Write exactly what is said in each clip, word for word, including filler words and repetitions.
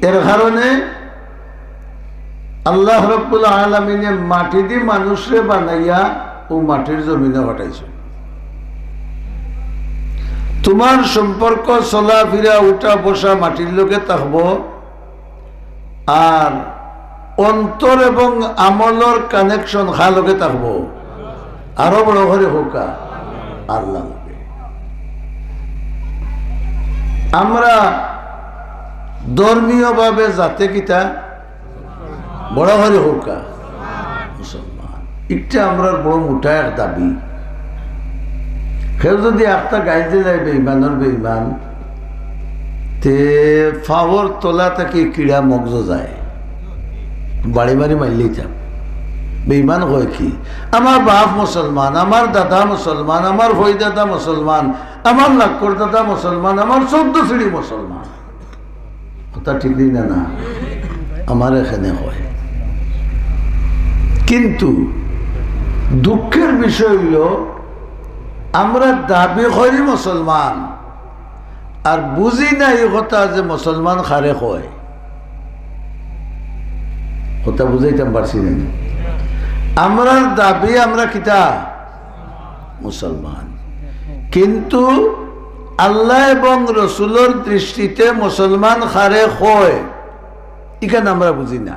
এর কারণে আল্লাহ রব্বুল আলামিনে মাটি দি মানুষরে বানাইয়া অউ মাটির জমিনো পাঠাইছইন। তুমার সম্পর্ক, চলাফিরা, উঠা বসা মাটির লগে থাকবো, আর অন্তর এবং আমলর connection কার লগে থাকবো? আরো বড় করি কউক্কা, আল্লাহ লগে। আমরা ধর্মীয়ভাবে জাতে কিতা? বড় করি কউক্কা, মুসলমান। ইটা আমরার বড় মোটা এক দাবি। কেউ যদি একটা গাইতে যায় বেইমানর বেইমান, তে ফাওর তলা থাকি কিড়া মগজ যায়, বাড়ি বাড়ি মারলেই থাক। বেইমান কয় কি, আমার বাপ মুসলমান, আমার দাদা মুসলমান, আমার ফইদাদা মুসলমান, আমার লাক্কর দাদা মুসলমান, আমার চৌদ্দ সিঁড়ি মুসলমান। কথা ঠিক নি না? না, আমার এখানে হয়। কিন্তু দুঃখের বিষয় অইলো, আমরা দাবি করি মুসলমান, আর বুঝি না ই কথা যে মুসলমান কারে কয়। কথা বুঝাইতাম পারছি না নি? আমরার দাবি আমরা কিতা? মুসলমান। কিন্তু আল্লাহ এবং রসুলর দৃষ্টিতে মুসলমান কারে কয়, ইখান আমরা বুঝি না।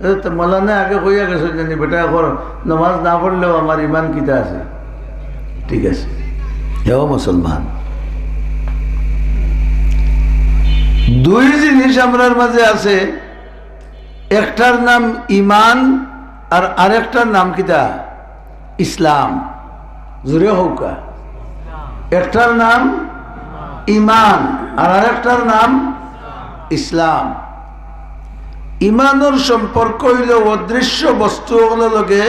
এ তো মৌলানা আগে কইয়া গেছে, জানি বেটা, এখন নামাজ না পড়লেও আমার ইমান কিতা আছে, ঠিক আছে, হেও মুসলমান। দুই জিনিস আমরার মাঝে আছে, একটার নাম ইমান, আর আরেকটার নাম কিতা? ইসলাম। জোরে কউক্কা। একটার নাম ইমান, আর আরেকটার নাম ইসলাম। ইমানর সম্পর্ক অইলো অদৃশ্য বস্তু অকলর লগে,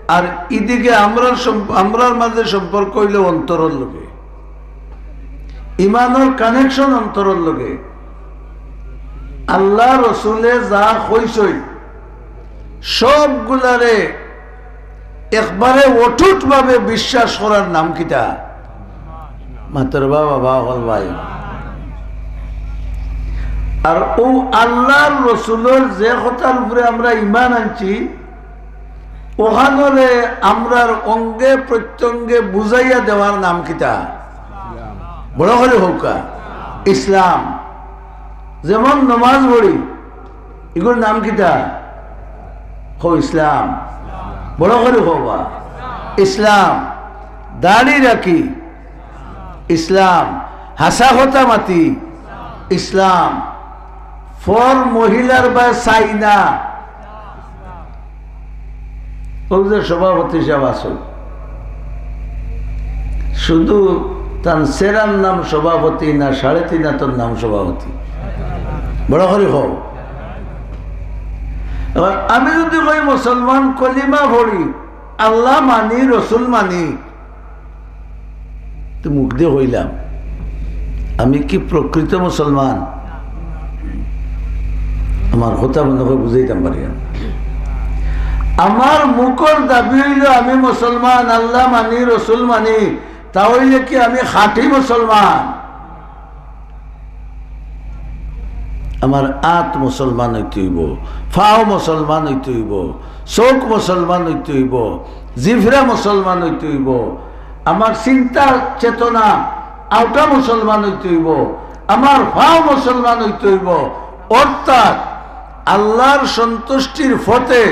আর ইদিকে আমরার সম্প-, আমরার মাঝে সম্পর্ক অইলো অন্তরর লগে। ইমানর connection অন্তরর লগে। আল্লাহ রসুলে যা কইছইন, সবগুলারে একবারে অটুটভাবে বিশ্বাস করার নাম কিতা? মাতর বা বাবা, হকল ভাই। আর অউ আল্লাহর রসুলর যে কথার উপরে আমরা ইমান আনছি, অখানরে আমরার অঙ্গে প্রত্যঙ্গে বুঝাইয়া দেওয়ার নাম কিতা? বড় করি কউক্কা, ইসলাম। যেমন নমাজ পড়ি, ইগুর নাম কিতা? কও ইসলাম। বড় করি কও বা। ইসলাম। দাড়ি রাখি, ইসলাম। হাছা কথা মাতি, ইসলাম। পর মহিলার বায় চাই না। অউ যে সভাপতি সাব আছইন, শুধু তান চেহারার নাম সভাপতি না, সাড়ে তিন আতর নাম সভাপতি। বড় করি কও। এবার আমি যদি কই মুসলমান, কলিমা পড়ি, আল্লাহ মানি, রসুল মানি, তো মুখ দিয়া কইলাম, আমি কি প্রকৃত মুসলমান? আমার কথা মনে কয় বুঝাইতাম পারি না। আমার মুখর দাবি অইলো আমি মুসলমান, আল্লাহ মানি, রসুল মানি, তা অইলে কি আমি খাঁটি মুসলমান? আমার আত মুসলমান অইতে অইবো, ফাও মুসলমান অইতে অইবো, চউখ মুসলমান অইতে অইবো, জিফরা মুসলমান অইতে অইবো, আমার চিন্তা চেতনা আউটা মুসলমান অইতে অইবো, আমার ফাও মুসলমান অইতে অইবো। অর্থাৎ আল্লাহর সন্তুষ্টির পথে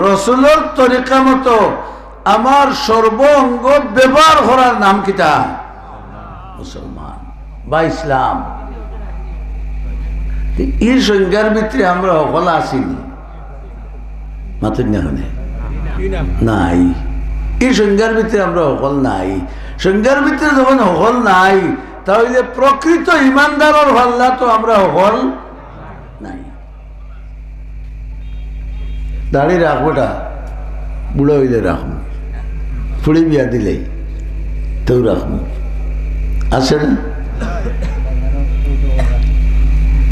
রসুলর তরিকা মতো আমার সর্ব অঙ্গ ব্যবহার করার নাম কিতা? মুসলমান বা ইসলাম। ই সংজ্ঞার ভিতরে আমরা হকল আছি নি? মাতইন না কেনে? নাই। ই সংজ্ঞার ভিতরে আমরা হকল নাই। সংজ্ঞার ভিতরে যখন হকল নাই, তা অইলে প্রকৃত ইমানদারর পাল্লা তো আমরা হকল নাই। দাড়ি রাখবোটা, বুড়া অইলে রাখমু, ফুড়ি বিয়া দিলেই তেউ রাখমু, আছে না?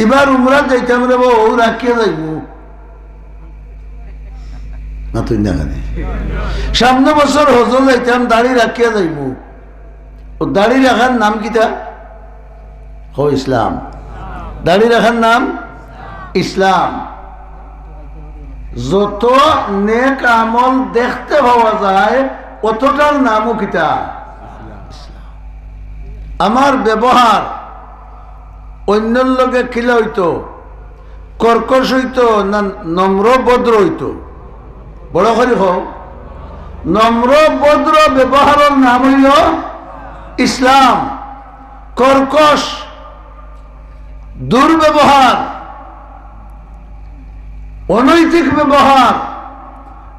এবার উমরাত যাইতাম রে বা, অউ রাখিয়া যাইমু। মাতইন না কেনে? সামনে বছর হজো যাইতাম, দাড়ি রাখিয়া যাইমু। অউ দাড়ি রাখার নাম কিতা? কও ইসলাম। দাড়ি রাখার নাম ইসলাম। যত নেক আমল দেখতে পাওয়া যায়, অতটার নামও কিতা? ইসলাম। আমার ব্যবহার অন্যর লগে কিলা অইতো? কর্কশ অইতো না নম্র ভদ্র অইতো? বড় করি কও। নম্র ভদ্র ব্যবহারর নাম অইলো ইসলাম। কর্কশ, দুর্ব্যবহার, অনৈতিক ব্যবহার,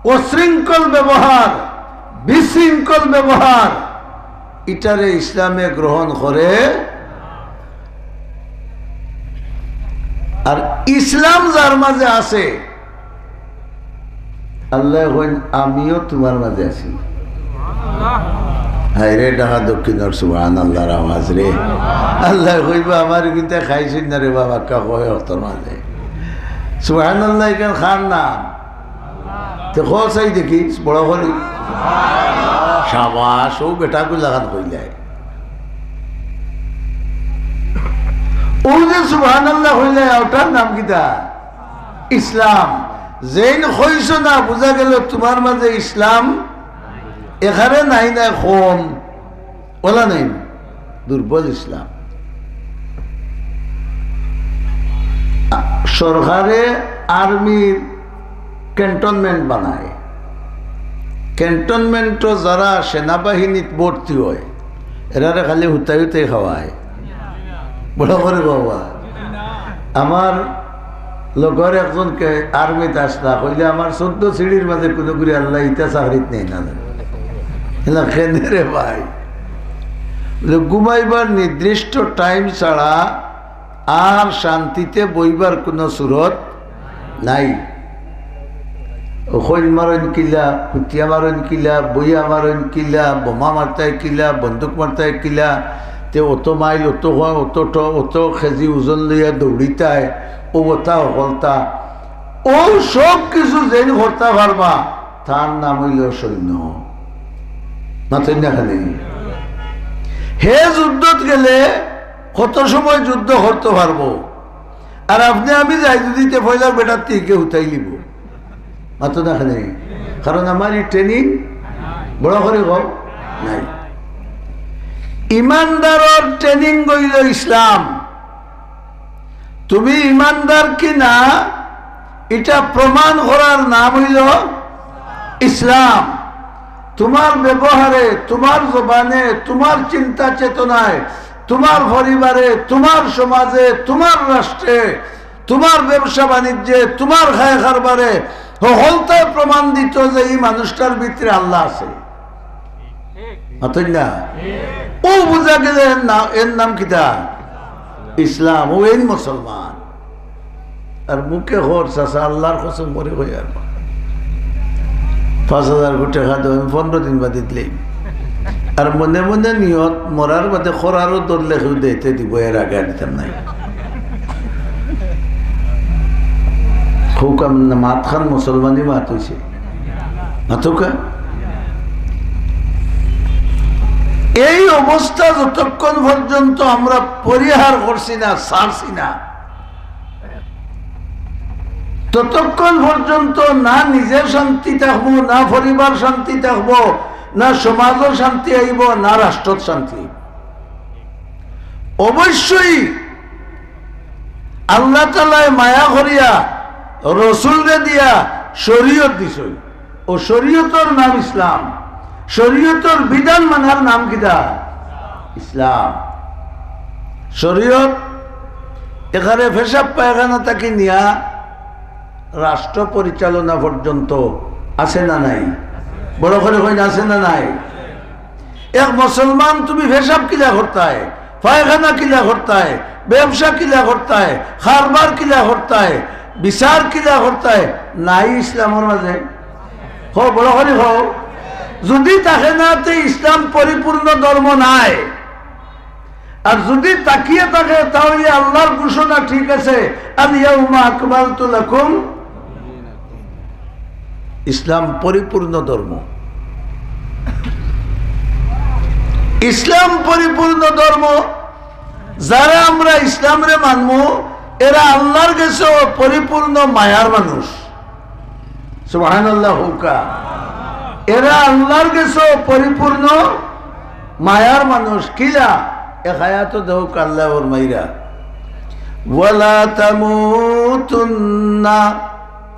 অশৃঙ্খল ব্যবহার, বিশৃঙ্খল ব্যবহার, ইটারে ইসলামে গ্রহণ করে। আর ইসলাম যার মাঝে আছে, আল্লায় কইন, "আমিও তুমার মাঝে আছি।" হায় রে, ঢাকা দক্ষিণর সুবহানাল্লাহর আওয়াজ রে। আল্লায় কইবা, "আমার কিন্তু খাইছইন না রে বাবা, কা কয় অতর মাঝে।" সুবহানাল্লাহ, ইখান কার নাম? তে কও চাই দেখি, বড় করি। শাবাশ, অউ বেটাগুর লাখান কইলায়। অউ যে সুবহানাল্লাহ কইলায়, অটার নাম কিতা? ইসলাম। যেইন কইছো না, বুঝা গেল তুমার মাঝে ইসলাম এখানে নাই, না কম, অলা নাই, দুর্বল ইসলাম। সরকারে আর্মির ক্যান্টনমেন্ট বানায়। ক্যান্টনমেন্টও যারা সেনাবাহিনীত ভর্তি অয়, এরারে খালি হুতাই হুতাই খাওয়ায়। বড় করি কও বা। আমার লগর একজনকে আর্মিত আসলা, কইলে, "আমার চৌদ্দ সিঁড়ির মাঝে কুনুগুরে আল্লায় ইতা চাকরিত নেয় না।" এলা কেনে রে ভাই? বলে, "ঘুমাইবার নির্দিষ্ট টাইম ছাড়া আর শান্তিতে বইবার কুনু সুরত নাই।" অউ খইল মারইন কিলা, কুটিয়া মারইন কিলা, বইয়া মারইন কিলা, বোমা মারতায় কিলা, বন্দুক মারতায় কিলা, তে অত মাইল, অত হ-, অত ট-, অত কেজি ওজন লইয়া দৌড়িতায়, অউ অতা হকলতা। অউ সব কিছু যেইন করতা পারবা, তার নাম অইলো সৈন্য। মাতইন না খালি। হে যুদ্ধত গেলে কত সময় যুদ্ধ করতো পারবো, আর আপনে আমি যাই যদি তে পয়লা বেটার তিকে হুতাই লিব। মাতো না খালি। কারণ আমার ই ট্রেনিং বড় করি কও নাই। ইমানদারর ট্রেনিং অইলো ইসলাম। তুমি ইমানদার কি না, ইটা প্রমাণ করার নাম অইলো ইসলাম। তুমার ব্যবহারে, তুমার জবানে, তুমার চিন্তা চেতনায়, তুমার পরিবারে, তুমার সমাজে, তুমার রাষ্ট্রে, তুমার ব্যবসা বাণিজ্যে, তুমার খায় কারবারে হকলতায় প্রমাণ দিতো যে ই মানুষটার ভিতরে আল্লাহ আছে। মাতইন না? অউ বুঝা গেলে এর না-, এর নাম কিতা? ইসলাম। অউ এইন মুসলমান। আর মুখে কর, চাচা, আল্লাহর কসম করি কইয়ার, পাঁচ হাজার কোটি টেকা দেও, আমি পনরো দিন বাদে দিলাইমু। আর মনে মনে নিয়ত, মরার বাদে করারও ধরলে কেউ দিতে দিব, এর আগে আর দিতাম নায়। হুকাম না, মাতখান মুসলমানি মাত অইছে। মাতউক্কা। এই অবস্থা যতক্ষণ পর্যন্ত আমরা পরিহার করছি না, ছাড়ছি না, ততক্ষণ পর্যন্ত না নিজে শান্তি থাকবো, না পরিবার শান্তি থাকবো, না সমাজও শান্তি আইবো, না রাষ্ট্রত শান্তি আইবো। অবশ্যই আল্লাহ তাআলায় মায়া করিয়া রসুলরে দিয়া শরীয়ত দিছইন। অউ শরীয়তর নাম ইসলাম। শরীয়তর বিধান মানার নাম কিতা? ইসলাম। শরীয়ত এখানে পেশাব পায়খানা থাকি নিয়া রাষ্ট্র পরিচালনা পর্যন্ত আছে না নাই? বড় করি কইন, আছে না নাই? এক মুসলমান তুমি পেশাব কিলা করতায়, পায়খানা কিলা করতায়, ব্যবসা কিলা করতায়, কারবার কিলা করতায়, বিচার কিলা করতায়, নাই ইসলামর মাঝে? কও, বড় করি কও। যদি থাকে না, তে ইসলাম পরিপূর্ণ ধর্ম নায়। আর যদি থাকিয়া থাকে, তাহলে আল্লাহর ঘোষণা ঠিক আছে, "আল ইয়াউমা আকমালতু লাকুম।" ইসলাম পরিপূর্ণ ধর্ম। ইসলাম পরিপূর্ণ ধর্ম। যারা আমরা ইসলামরে মানমু, এরা আল্লাহর গেছে পরিপূর্ণ মায়ার মানুষ। সুবহানাল্লাহ কউক্কা। এরা আল্লাহর গেছে পরিপূর্ণ মায়ার মানুষ। কিলা? এক আয়াতো দেখউক্কা আল্লায় ফরমাইরা, "ওয়ালা তামুতুন্না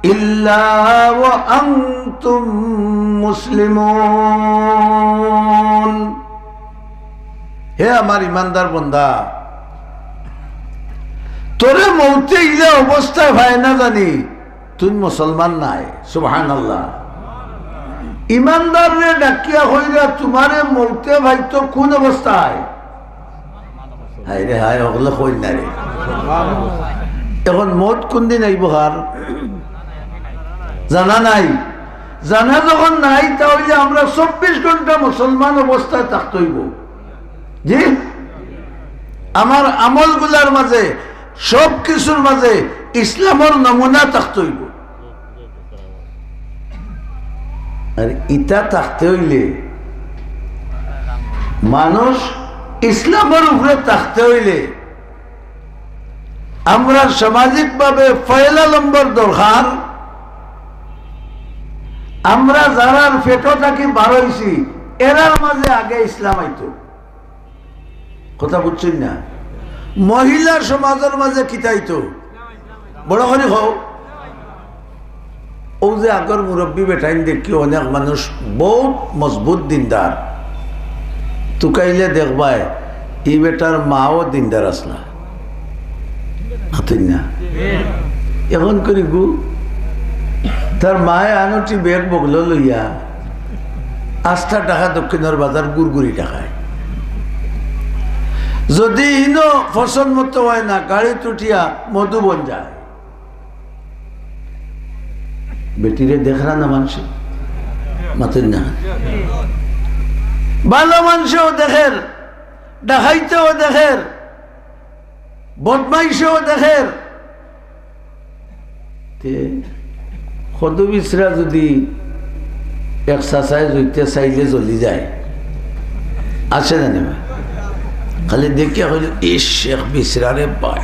ইল্লা ওয়া আনতুম মুসলিমুন।" হে আমার ইমানদার বন্দা, তোরে মউতে ইলা অবস্থায় পায় না জানি, তুই মুসলমান নায়। সুবহানাল্লাহ। ইমানদাররে ডাকিয়া কইরা, তুমারে মউতে পাইতো কুন অবস্থায়? হায় রে হায়, অকলে কইন না রে। এখন মউত কুন দিন আইবো কার? জানা নাই। জানা যখন নাই, তা অইলে আমরা চব্বিশ ঘন্টা মুসলমান অবস্থায় থাকতে অইবো। জি, আমার আমলগুলার মাঝে, সব কিছুর মাঝে ইসলামর নমুনা থাকতে অইবো। আর ইতা থাকতে অইলে, মানুষ ইসলামর উপরে থাকতে অইলে, আমরা সামাজিকভাবে পয়লা নম্বর দরকার, আমরা যারার পেটো থাকি বার অইছি, এরার মাঝে আগে ইসলাম আইতো। কথা বুঝছইন না? মহিলা সমাজর মাঝে কিতা আইতো? বড় করি কও। অউ যে আগর মুরব্বি বেটাইন দেখি অনেক মানুষ বউত মজবুত দিনদার, তুকাইলে দেখবায় ই বেটার মাও দিনদার আছলা। মাতইন না। এখন করি গু, তার মায়ে আনটি ব্যাগ বগলো লইয়া আস্তা ঢাকা দক্ষিণর বাজার গুড়গুড়ি ঢাকায়। যদি ইনো পছন্দ মতো অয় না, গাড়িত উঠিয়া মধুবন যায়। বেটিরে দেখরা না মানষে? মাতইন না। ভালা মানষেও দেখের, ডাকাইতেও দেখের, বদমাইশেও দেখের। তে কদু বিচরা যদি এক চাচায় জইতে চাইলে জ্বলি যায়, আছে না নিবা? খালি দেখিয়া কইল, "ইস, শেখ বিচরা রে ভাই।"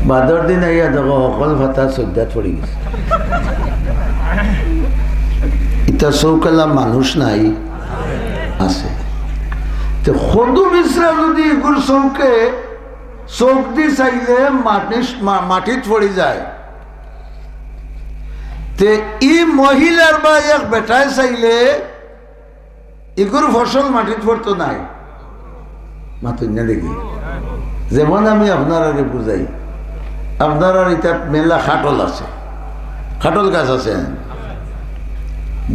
বাদর দিন আইয়া দেখো, হকল ফাতা সজ্জাত পড়ি গেছে। ইতা চউখআলা মানুষ নাই? আছে। তে কদু বিচরা যদি ইগুর চউখে চউখ দি চাইলে মাটিস-, মা-, মাটিত পড়ি যায়, তে ই মহিলার বা এক বেটায় চাইলে ইগুর ফসল মাটিত পড়তো নায়। মাতইন না দেখি। যেমন আমি আপনারারে বুঝাই, আপনারার ইতাত মেলা কাঠল আছে, কাঠল গাছ আছে,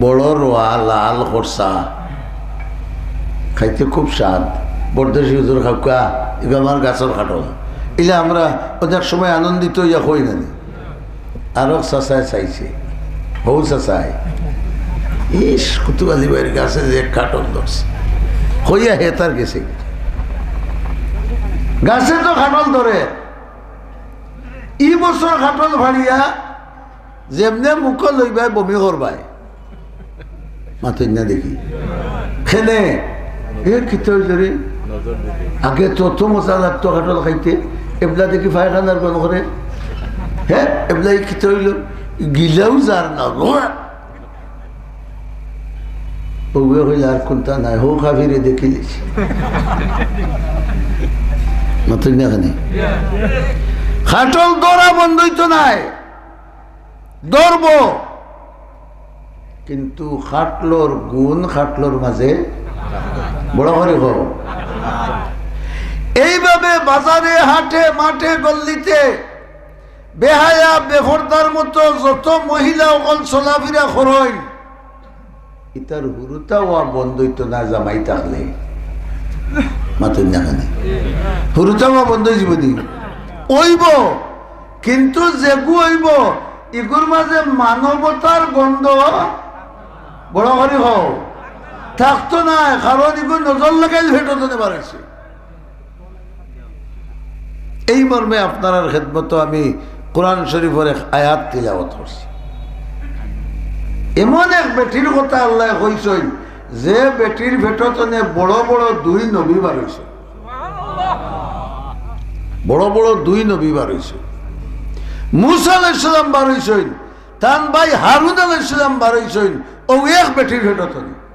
বড় রোয়া, লাল, খরচা, খাইতে খুব স্বাদ। পরদেশি হুজুর খাউক্কা, ইগু আমার গাছর কাঠল। ইলা আমরা অনেক সময় আনন্দিত অইয়া কই না নি? আরক চাচায় চাইছে, হউ চাচায়, "ইস, কুতুব আলী ভাইর গাছে যে কাঠল ধরছে।" কইয়া হে তার গেছে। গাছে তো কাঠল ধরে, ই বছর কাঠল ফাড়িয়া যেমনে মুখো লইবায় বমি করবায়। মাতইন না দেখি। খেনে, এ কিতা অইল রে? আগে তো অত মজা লাগতো কাঠল খাইতে, এবলা দেখি পায়খানার গন্ধ করে। হে, এবলা ই কিতা অইল? গিলাও যার না, রোয়া। বউয়ে কইল, "আর কুনতা নাই, হউ কাফিরে দেখিলিছি।" মাতইন না খেনে। কাঠল ধরা বন্ধ অইতো নায়। ধরবো, কিন্তু কাঠলর গুণ কাঠলর মাঝে। বড় করি কও। এইভাবে বাজারে, হাটে, মাঠে, গল্লিতে বেহায়া, বেপর্দার মতো যত মহিলা অকল চলাফিরা করইন, ইতার হুরুতা অওয়া বন্ধ অইতো না জামাই থাকলে। মাতইন না খেনে। হুরুতা অওয়া বন্ধ অইযিবো নি? অইবো, কিন্তু যেগু অইবো, ইগুর মাঝে মানবতার গন্ধ, বড় করি কও, থাকতো নায়, কারণ ইগু নজর লাগাইল পেটো থনে বার অইছে। এই মর্মে আপনারার খেদমতো আমি কোরআন শরীফর এক আয়াত তিলাওয়াত করছি। এমন এক বেটির কথা আল্লায় কইছইন, যে বেটির পেটো থনে বড় বড় দুই নবী বার অইছে। বড় বড় দুই নবী বার অইছইন। মুসা আলাইহিস সালাম বার অইছইন, তান ভাই হারুন আলাইহিস সালাম বার অইছইন, অউ এক বেটির পেটো থনে।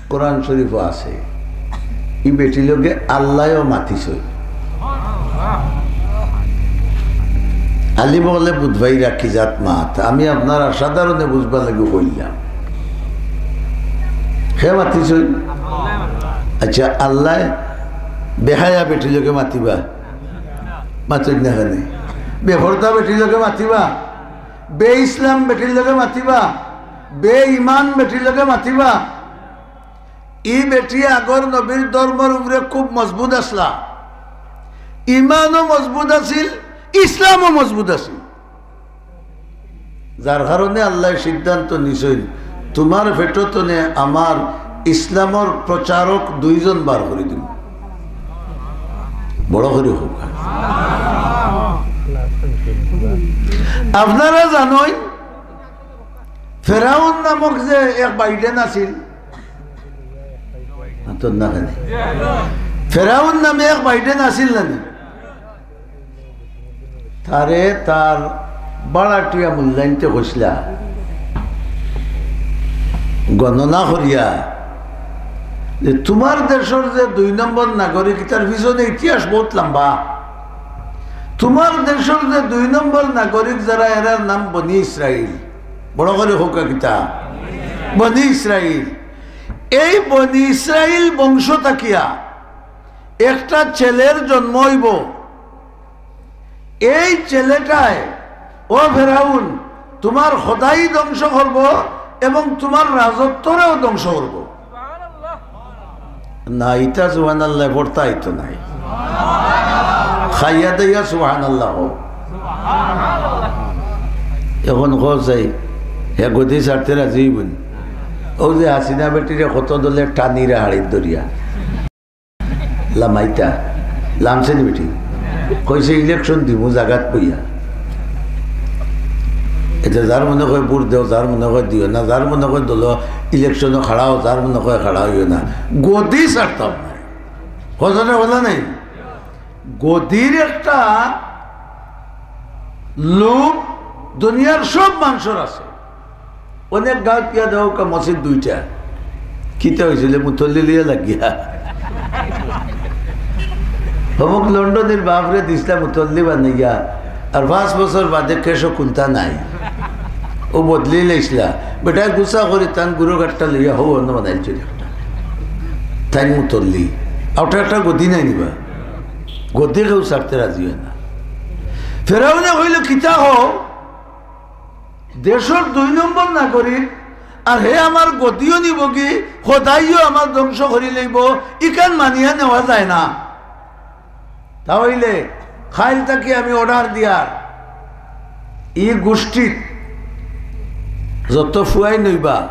কোরআন শরীফো আছে, ই বেটির লগে আল্লায়ও মাতিছইন। আলিম অকলে বুঝবায় ইরা কি জাত মাত, আমি আপনারা সাধারণে বুঝবার লাগি কইলাম। কে মাতিছইন? আচ্ছা, আল্লায় বেহায়া বেটির লগে মাতিবা? মাতইন না কেনে? বেপর্দা বেটির লগে মাতিবা? বে-ইসলাম বেটির লগে মাতিবা? বে-ইমান বেটির লগে মাতিবা? ই বেটি আগর নবীর ধর্মর উপরে খুব মজবুত আছলা, ইমানও মজবুত আছিল, ইসলামও মজবুত আছিল। যার কারণে আল্লায় সিদ্ধান্ত নিছইন, তুমার পেটো থনে আমার ইসলামর প্রচারক দুইজন বার করি দিমু। বড় করি কউক্কা। আপনারা জানইন, ফেরাউন নামক যে এক বাইডেন আছিল, মাতইন না কেনে? ফেরাউন নামে এক বাইডেন আছিল না নি? তারে তার ভাড়াটিয়া মূল্যায়নতে কইছলা, গণনা করিয়া, যে তুমার দেশর যে দুই নম্বর নাগরিক, তার পিছনে ইতিহাস বউত লম্বা। তুমার দেশর যে দুই নম্বর নাগরিক যারা, এরার নাম বনি ইসরাইল। বড় করি কউক্কা কিতা? বনি ইসরাইল। এই বনি ইসরাইল বংশ থাকিয়া একটা ছেলের জন্ম অইবো। এই ছেলেটায়, ও ফেরাউন, তুমার খোদাই ধ্বংস করবো এবং তুমার রাজত্বরেও ধ্বংস করবো। না, ইতা সুবহানাল্লাহ পড়তা আইতো নায়। খাইয়া দাইয়া সুবহানাল্লাহ কও। এখন কও চাই, হে গদি ছাড়তে রাজি অইবো নি? অউ যে হাসিনা বেটিরে কত দলে টানিরা হাড়িত ধরিয়া। লামাইতা, লামছে নি বেটি? কইছে, "ইলেকশন দিমু জাগাত বইয়া।" এতে যার মনে কয় ভোট দেও, যার মনে কয় দিও না, যার মনে কয় দল ইলেকশনো খাড়াও, যার মনে কয় খাড়া অইও না, গদি ছাড়তাম না। কথাটা বলা নাই? গদির একটা লোভ দুনিয়ার সব মানষর আছে। অনেক গাঁওত গিয়া দেখউক্কা মসজিদ দুইটা। কিতা অইছিল? মুতল্লি লইয়া লাগিয়া। অমুক লন্ডনীর বাপরে দিছলা মুতল্লি বানাইয়া, আর পাঁচ বছর বাদে কেশও কুন্তা নাই। অউ বদলি লাইছলা। বেটায় গুছা করি তান গুরু গাট্টা লইয়া হউ অন্য বানাইল চুরি একটা। তাইন মুতল্লি। আর ওটা একটা গদি নাই নিবা। গদি কেউ ছাড়তে রাজি অয় না। ফেরাউনে কইল, "কিতা কও?" দেশর দুই নম্বর নাগরিক, আর হে আমার গদিও নিবোগি, খোদাইও আমার ধ্বংস করি লইবো, ইখান মানিয়া নেওয়া যায় না। তা অইলে কাইল থাকি আমি অর্ডার দিয়ার, ই গোষ্ঠীত যত ফুয়াইন অইবা,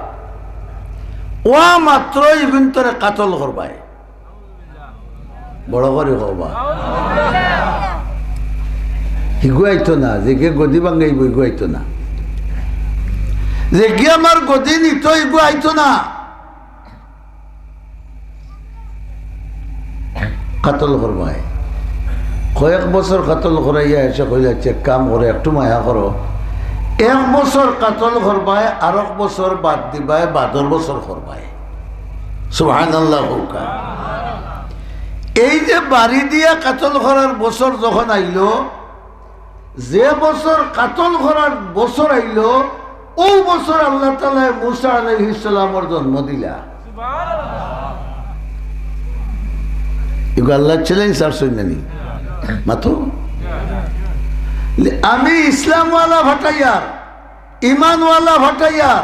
অওয়া মাত্র ইগুইন্তরে কাতল করবায়। বড় করি কবা। হিগু আইতো না, যেগিয়ে গদি ভাঙ্গাইবো, হিগু আইতো না। যেগিয়ে আমার গদি নিতো, হিগু আইতো না। কাতল করবায়। কয়েক বছর কাতল করাইয়া এসে কইলা, "আচ্ছা, এক কাম করো, একটু মায়া করো।" এক বছর কাতল করবায়, আরক বছর বাদ দিবায়, বাদর বছর করবায়। সুবহানাল্লাহ কউক্কা। এই যে বাড়ি দিয়া কাতল করার বছর যখন আইলো, যে বছর কাতল করার বছর আইলো, অউ বছর আল্লাহ তাআলায় মুসা আলাইহিস সালামর জন্ম দিলা। ইগু আল্লাহ চ্যালেঞ্জ আর শুনলেনি। মাতো? আমি ইসলামওয়ালা ফাটাইয়ার, ইমানওয়ালা ফাটাইয়ার,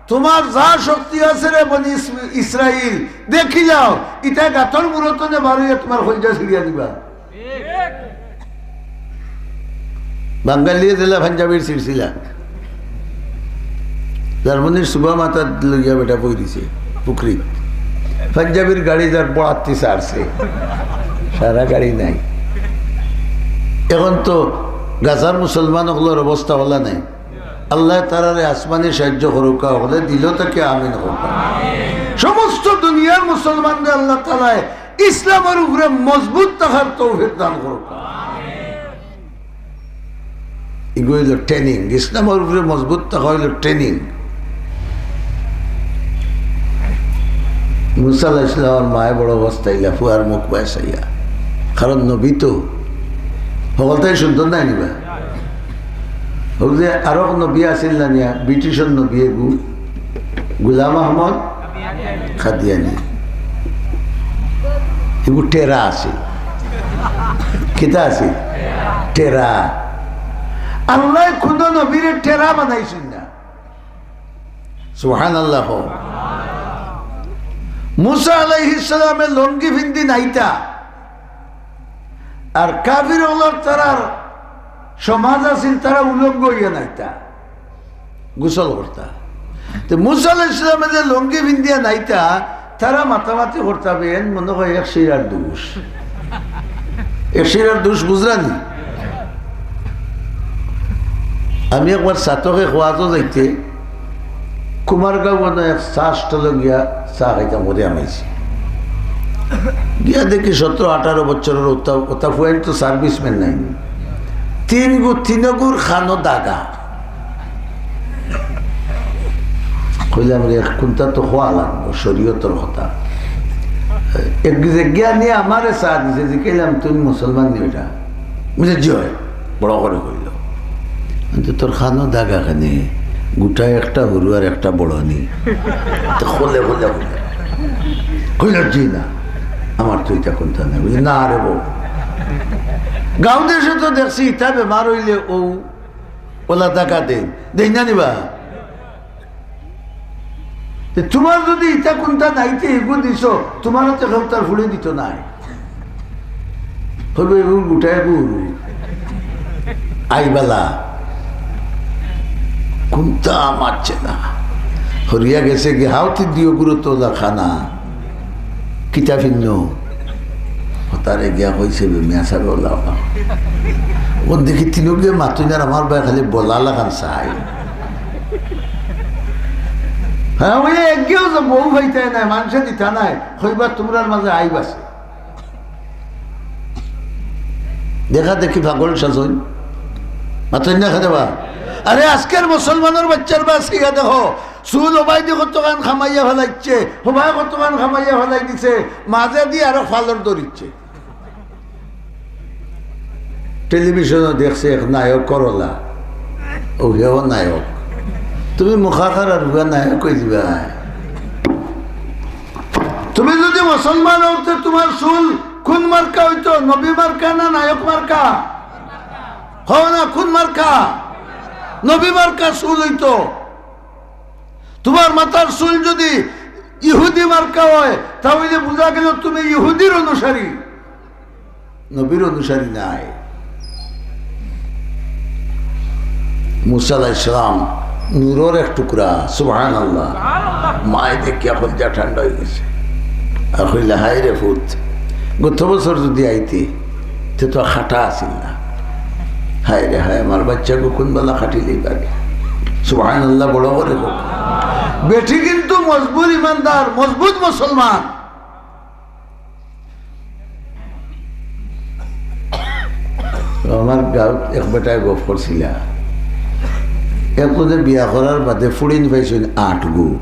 তুমার যা শক্তি আছে রে বনি ইস-, ইসরাইল, দেখিলাও, ইতা গাতর মুরতনে বারইয়া তুমার কইলজা ছিড়িয়া দিবা। বাঙালিয়ে দিলা পাঞ্জাবির সিলসিলা। জার্মানির সুবা মাথা লইয়া বেটা বই দিছে পুকুরি। পাঞ্জাবির গাড়ি যার বড়াত্তি সারছে। সারা গাড়ি নাই। এখন তো গাজার মুসলমান অকলর অবস্থা অলা নাই। আল্লাহ তারারে আসমানি সাহায্য করুক্কা, হকলে দিল তাকে আমিন করুক্কা। সমস্ত দুনিয়ার মুসলমানরে আল্লাহ তাআলায় ইসলামর উপরে মজবুত থাকার তৌফিক দান করুক। ইগু অইলো training, ইসলামর উপরে মজবুত থাকা অইলো training। মুসা আলাইহিস সালামর মায়ে বড় অবস্থা ইলা ফুয়ার মুখ বায় চাইয়া, কারণ নবী তো হকলতাই সুন্দর নায় নিবা। অউ যে আরক নবী আছিল না নিয়া, ব্রিটিশর নবী এগু, গুলাম আহমদ কাদিয়ানি। এগু টেরা আছিল। কিতা আছিল? টেরা। আল্লায় কুনু নবীরে টেরা বানাইছইন না। সুবহানাল্লাহ। মুসা আলাইহিস সালামে লুঙ্গি পিন্দি নাইতা, আর কাফির অকলর তারার সমাজ আছিল, তারা উলঙ্গ অইয়া নাইতা, গোসল করতা। তে মুসা আলাইহিস সালামে যে লুঙ্গি পিন্দিয়া নাইতা, তারা মাতামাতি করতা, এন মনো কয় এক শিরার দোষ। এক শিরার দোষ বুঝরা নি? আমি একবার ছাতকে ওয়াজো যাইতে কুমারগাঁও অনো এক চা স্টলো গিয়া চা খাইতাম করি হামাইছি। গিয়া দেখি সতরো আঠারো বছরর অতা, অতা ফুয়াইন তো serviceman নায়। তিনগু, তিনগুর কানো দাগা। কইলাম, "রে, কুনটা তো কওয়া লাগবো, শরীয়তর কথা।" এক যে গিয়া নিয়া আমারে চা দিছে, জিকাইলাম, "তুমি মুসলমান নি বেটা?" বুঝে, "জি অয়।" বড় করি কইলো, "কিন্তু তোর কানো দাগা কেনে, গুটা একটা হুরু আর একটা বড় নি।" তো খুলে খুলে খুলে কইলো, "জি না, আমার তো ইতা কুনতা নাই।" বুঝে, "না রে বউ, গাঁও দেশো তো দেখছি, ইতা বেমার অইলে অউ অলা দাগা দেইন, দেইন না নি বা? তে তুমার যুদি ইতা কুনতা নাই, তে ইগু দিছো, তুমার তো কেউ তার ফুড়ি দিতো নায়।" কইবো, "এগু গুটায় হুরু।" আইবালা। কুনতা মাতছে না। হরিয়া গেছে গি, "হাও তি দিও গুরু তোলা খানা।" কিতা ফিন্নো? হতারে গিয়া কইছে, "বে মিয়া সাহেব, ওলা, ওলা।" অউ দেখি তিনগুয়ে মাতইন আর আমার বায় খালি বলা লাখান চায়। হ্যাঁ, অউ একগিয়াও যে বউ পাইতায় নায়, মানষে দিতা নায়, কইবা তুমরার মাঝে আইব আছে। দেখা দেখি পাগল সাজইন। মাতইন না কেনে বা? আরে আজকের মুসলমানর বাইচ্চার বায় চাইয়া দেখো, চুল ওবায়দি কতখান কামাইয়া ফালাইছে, হবায় কতখান কামাইয়া ফালাই দিছে, মাঝেদি আরো ফালর ধরিছে। টেলিভিশনো দেখছে এক নায়ক করলা, অউ হেও নায়ক। তুমি মুখাকার আর হুয়া নায়ক অই যিবায়। তুমি যুদি মুসলমান অও তে তুমার চুল কুন মার্কা অইতো? নবী মার্কা না নায়ক মার্কা? কও না, কুন মার্কা? নবী মার্কা চুল অইতো। তুমার মাথার চুল যুদি ইহুদি মার্কা অয়, তা অইলে বুঝা গেল তুমি ইহুদির অনুসারী, নবীর অনুসারী নায়। মুসা আলাইহিস সালাম নূরর এক টুকরা, সুবহানাল্লাহ। মায় দেখিয়া কলিজা ঠান্ডা অই গেছে। আর কইলা, "হায় রে পুত, গত বছর যুদি আইতে, তে তো খাটা আছিল না। হায় রে হায়, আমার বাইচ্চাগু কুন বালা খাটিলিবায়।" সুবহানাল্লাহ, বড় করি কউক। বেটি কিন্তু মজবুত ইমানদার, মজবুত মুসলমান। আমার গাঁওত এক বেটায় গফ করছিলা, এগু যে বিয়া করার বাদে ফুড়িন পাইছইন আটগু,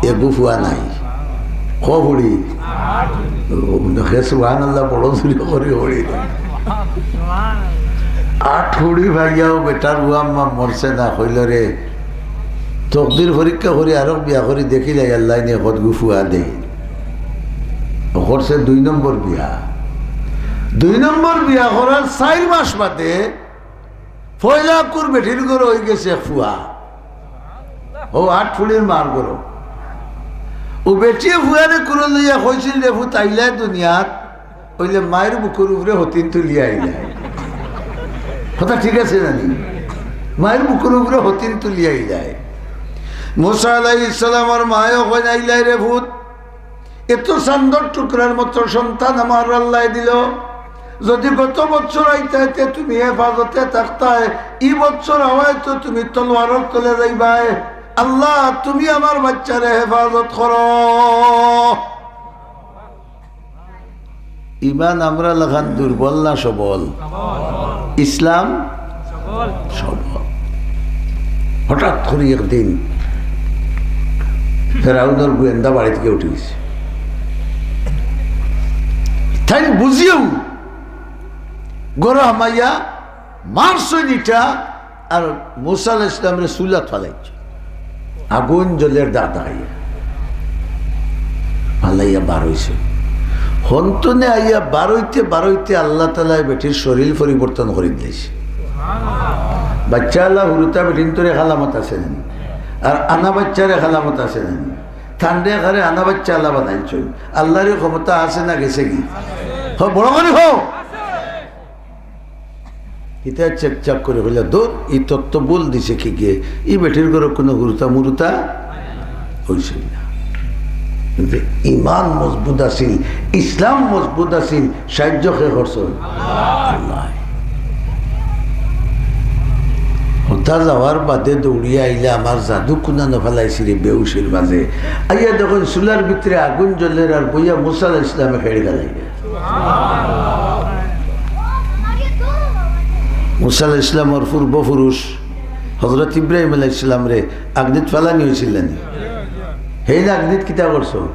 এগু ফুয়া নাই। ক ফুড়ি? ও, হে সুবহানাল্লাহ, বড় জুরে করি ফুড়ি। আট ফুড়ি পাইয়াও বেটার ফুয়া আম্মা মরছে না, কইলো রে, তকদির পরীক্ষা করি আরক বিয়া করি দেখিলাই আল্লায় নি কতগু ফুয়া দেইন। করছে দুই নম্বর বিয়া। দুই নম্বর বিয়া করার চাইর মাস বাদে পয়লা কুর বেটির ঘরো অই গেছে ফুয়া। অউ আট ফুড়ির মার ঘরো। অউ বেটিয়ে ফুয়ারে কুলো লইয়া কইছিল, "রে ফুত, আইলায় দুনিয়াত, অইলে মাইর বুকুর উপরে হতিন তুলিয়া আইলায়।" কথা ঠিক আছে জানি? মাইর বুকুর উপরে হতিন তুলিয়া আইলায়। মুসা আলাইহিস সালামর মায়ও কইন, "আইলায় রে ফুত, এত চান্দর টুকরার মতো সন্তান আমার আল্লায় দিল। যুদি গত বছর আইতায় তে তুমি হেফাজতে থাকতায়, ই বছর আওয়ায় তো তুমি তলোয়ারর তলে যাইবায়। আল্লাহ, তুমি আমার বাইচ্চারে হেফাজত করো।" ইমান আমরার লাখান দুর্বল না সবল? ইসলাম সবল। হঠাৎ করি একদিন ফেরাউনর গোয়েন্দা বাড়ি থাকি উঠি গেছে। তাইন বুঝিয়াউ ঘরো হামাইয়া মারছইন ইটা, আর মুসা আলাইহিস সালামরে চুলাত ফালাইছইন। আগুন জ্বলের দাগ দেখাইয়া ফালাইয়া বার অইছইন। হনতনে আইয়া বার অইতে বার অইতে আল্লাহ তাআলায় বেটির শরীর পরিবর্তন করি দিলাইছে। বাইচ্চা আলা হুরুতা বেটিন্তর এক আলামত আছে নানি? আর আনা বাইচ্চার এক আলামত আছে নানি? তানরে একারে আনা বাইচ্চা আলা বানাইছইন। আল্লাহর ই ক্ষমতা আছে না গেছে গি? হ, বড় করি হ। ইতা চেক চাক করি কইলা, "দূর, ই তত্ত্ব ভুল দিছে কি গিয়ে, ই বেটির ঘরো কুনু হুরুতা মুরুতা অইছে না।" কিন্তু ইমান মজবুত আছিল, ইসলাম মজবুত আছিল, সাহায্য কে করছইন? আল্লাহ। হতা যাওয়ার বাদে দৌড়িয়া আইলা, "আমার জাদু কুনানো ফালাইছি রে বেহুশির মাঝে।" আইয়া দেখইন চুলার ভিতরে আগুন জ্বলের আর বইয়া মুসা আলাইহিস সালামে খেড়ি খেলাইরা। মুসা আলাইহিস সালামর পূর্বপুরুষ হযরত ইব্রাহিম আলাইহিস সালামরে আগ্নিত ফালানি অইছিল না নি? হেইন আগ্নিত কিতা করছো?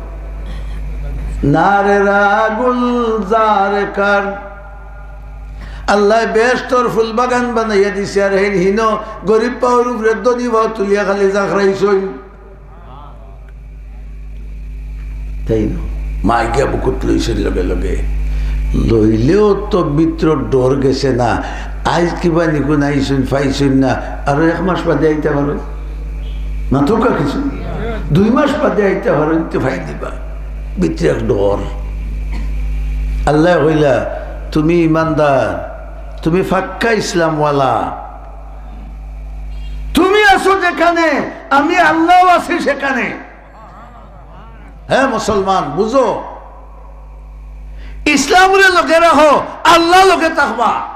নারে রাগুল জার কার। আল্লায় বেহেশতর ফুল বাগান বানাইয়া দিছে, আর হেইন হিনো গরিব পাওর উপরে ধনী পাও তুলিয়া খালি জাখরাইছইন। তাই না? মায় গিয়া বুকুত লইছইন লগে লগে। লইলেও তো ভিতরর ডর গেছে না। আইজ কিবা নিকুন আইছইন, পাইছইন না। আরো এক মাস বাদে আইতা পারইন। মাতউক্কা কিছু। দুই মাস বাদে আইতা পারইন, তে পাই দিবা। ভিতরে এক ডর। আল্লায় কইলা, "তুমি ইমানদার, তুমি পাক্কা ইসলামওয়ালা। তুমি আছো যেখানে, আমি আল্লাহও আছি সেখানে।" হে মুসলমান, বুঝো, ইসলামরে লগে রাখো, আল্লাহ লগে থাকবা।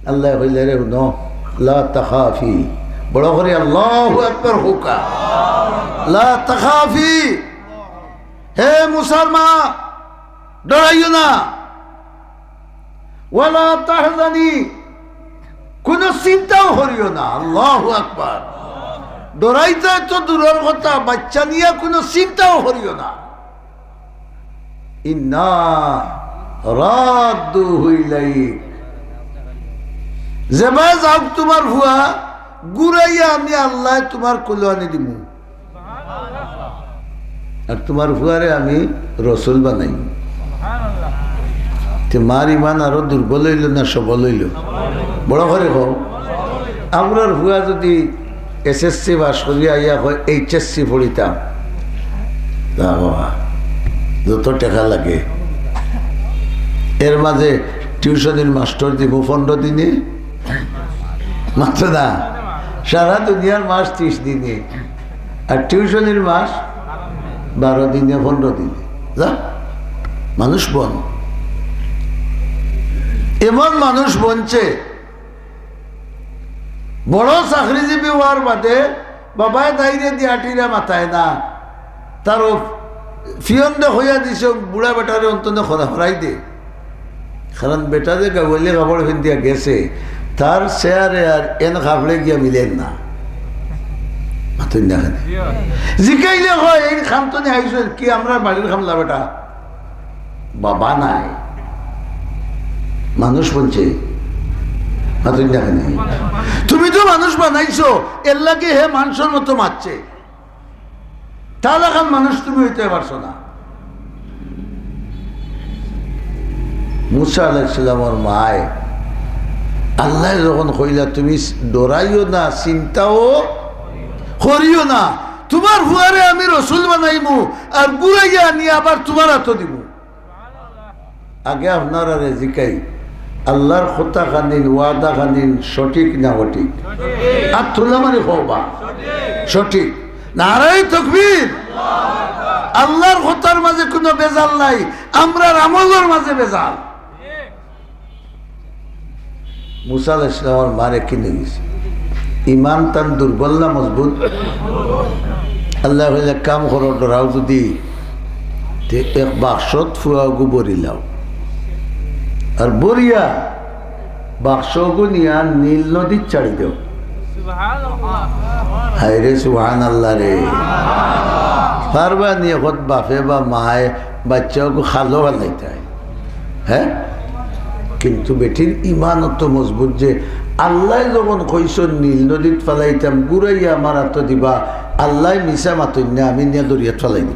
আল্লায় কইলা, "রে হুনো, লা তাখাফি।" বড় করি আল্লাহু আকবার কউক্কা। "লা তাখাফি।" হে মুসার মা, ডরাইও না। "ওয়ালা তাহজানি।" কুনু চিন্তাও করিও না। আল্লাহু আকবার। ডরাইতায় তো দূরর কথা, বাইচ্চা নিয়া কুনু চিন্তাও করিও না। ইন্না রাদ্দুহু ইলাইক। যেবায় যাউক তুমার ফুয়া, ঘুরাইয়া আমি আল্লায় তুমার কুলো আনি দিমু। আর তুমার ফুয়ারে আমি রসুল বানাইমু। তে মার ইমান আরো দুর্বল অইলো না সবল অইলো? বড় করি কও। আমরার ফুয়া যুদি এসএসসি পাস করিয়া আইয়া কয় এইচএসসি পড়িতাম, তা বাবা, যত টেকা লাগে, এর মাঝে টিউশনির মাস্টর দিমু পনরো দিনে, মাত্র না, সারা দুনিয়ার মাস ত্রিশ দিনে, আর টিউশনির মাস বারো দিনে, পনরো দিনে। যা, মানুষ বন, এমন মানুষ বনছে, বড় চাকরিজীবী অওয়ার বাদে বাবায় দাইরে দিয়া টিরা মাতায় না। তার ও ফিয়নরে কইয়া দিছে, "বুড়া বেটারে অন্তনে খরা-, খরাই দে।" কারণ বেটা যে গাওয়ালি কাপড় পিন্দিয়া গেছে, তার চেহারে আর এন কাপড়ে গিয়া মিলের না। মাতইন না কেনে? জিকাইলে কয়, "এই খান্তনে আইছইন কি আমরার বাড়ির কামলা বেটা?" বাবা নাই, মানুষ বনছে। মাতইন না কেনে? তুমি তো মানুষ বানাইছো, এর লাগি হে মানুষর মতো মাতছে। তার লাখান মানুষ তুমি অইতে পারছো না। মুসা আলাইহিস সালামর মায় আল্লায় যখন কইলা, "তুমি ডরাইও না, চিন্তাও করিও না, তুমার ফুয়ারে আমি রসুল বানাইমু, আর ঘুরাইয়া আনি আবার তুমার আতো দিমু।" আগে আপনারারে জিকাই, আল্লার কথা খানিন, ওয়াদা খানিন সঠিক না অঠিক? আত তুলা মারি কও বা। সঠিক। নারায়ে তাকবীর। আল্লার কথার মাঝে কুনু ভেজাল নাই, আমরার আমলর মাঝে ভেজাল। মুসা আলাইহিস সালামর মারে কিনে গেছে। ইমান তান দুর্বল না মজবুত? আল্লায় কইলা, "এক কাম করো, ডরাও যুদি, তে এক বাক্সত ফুয়াগু ভরিলাও, আর ভরিয়া বাক্সগু নিয়া নীল নদীত ছাড়ি দেও। হায় রে, সুবহানাল্লাহ রে। পারবা নি? এখন বাপে বা মায়ে বাচ্চাগু খালো ফালাইতায়। হ্যাঁ, কিন্তু বেটির ইমান অত মজবুত যে আল্লায় যখন কইছইন নীল নদীত ফালাইতাম, গুরাইয়া আমার আতো দিবা, আল্লায় মিছা মাতইন না, আমি নিয়া দরিয়াত ফালাই দিমু।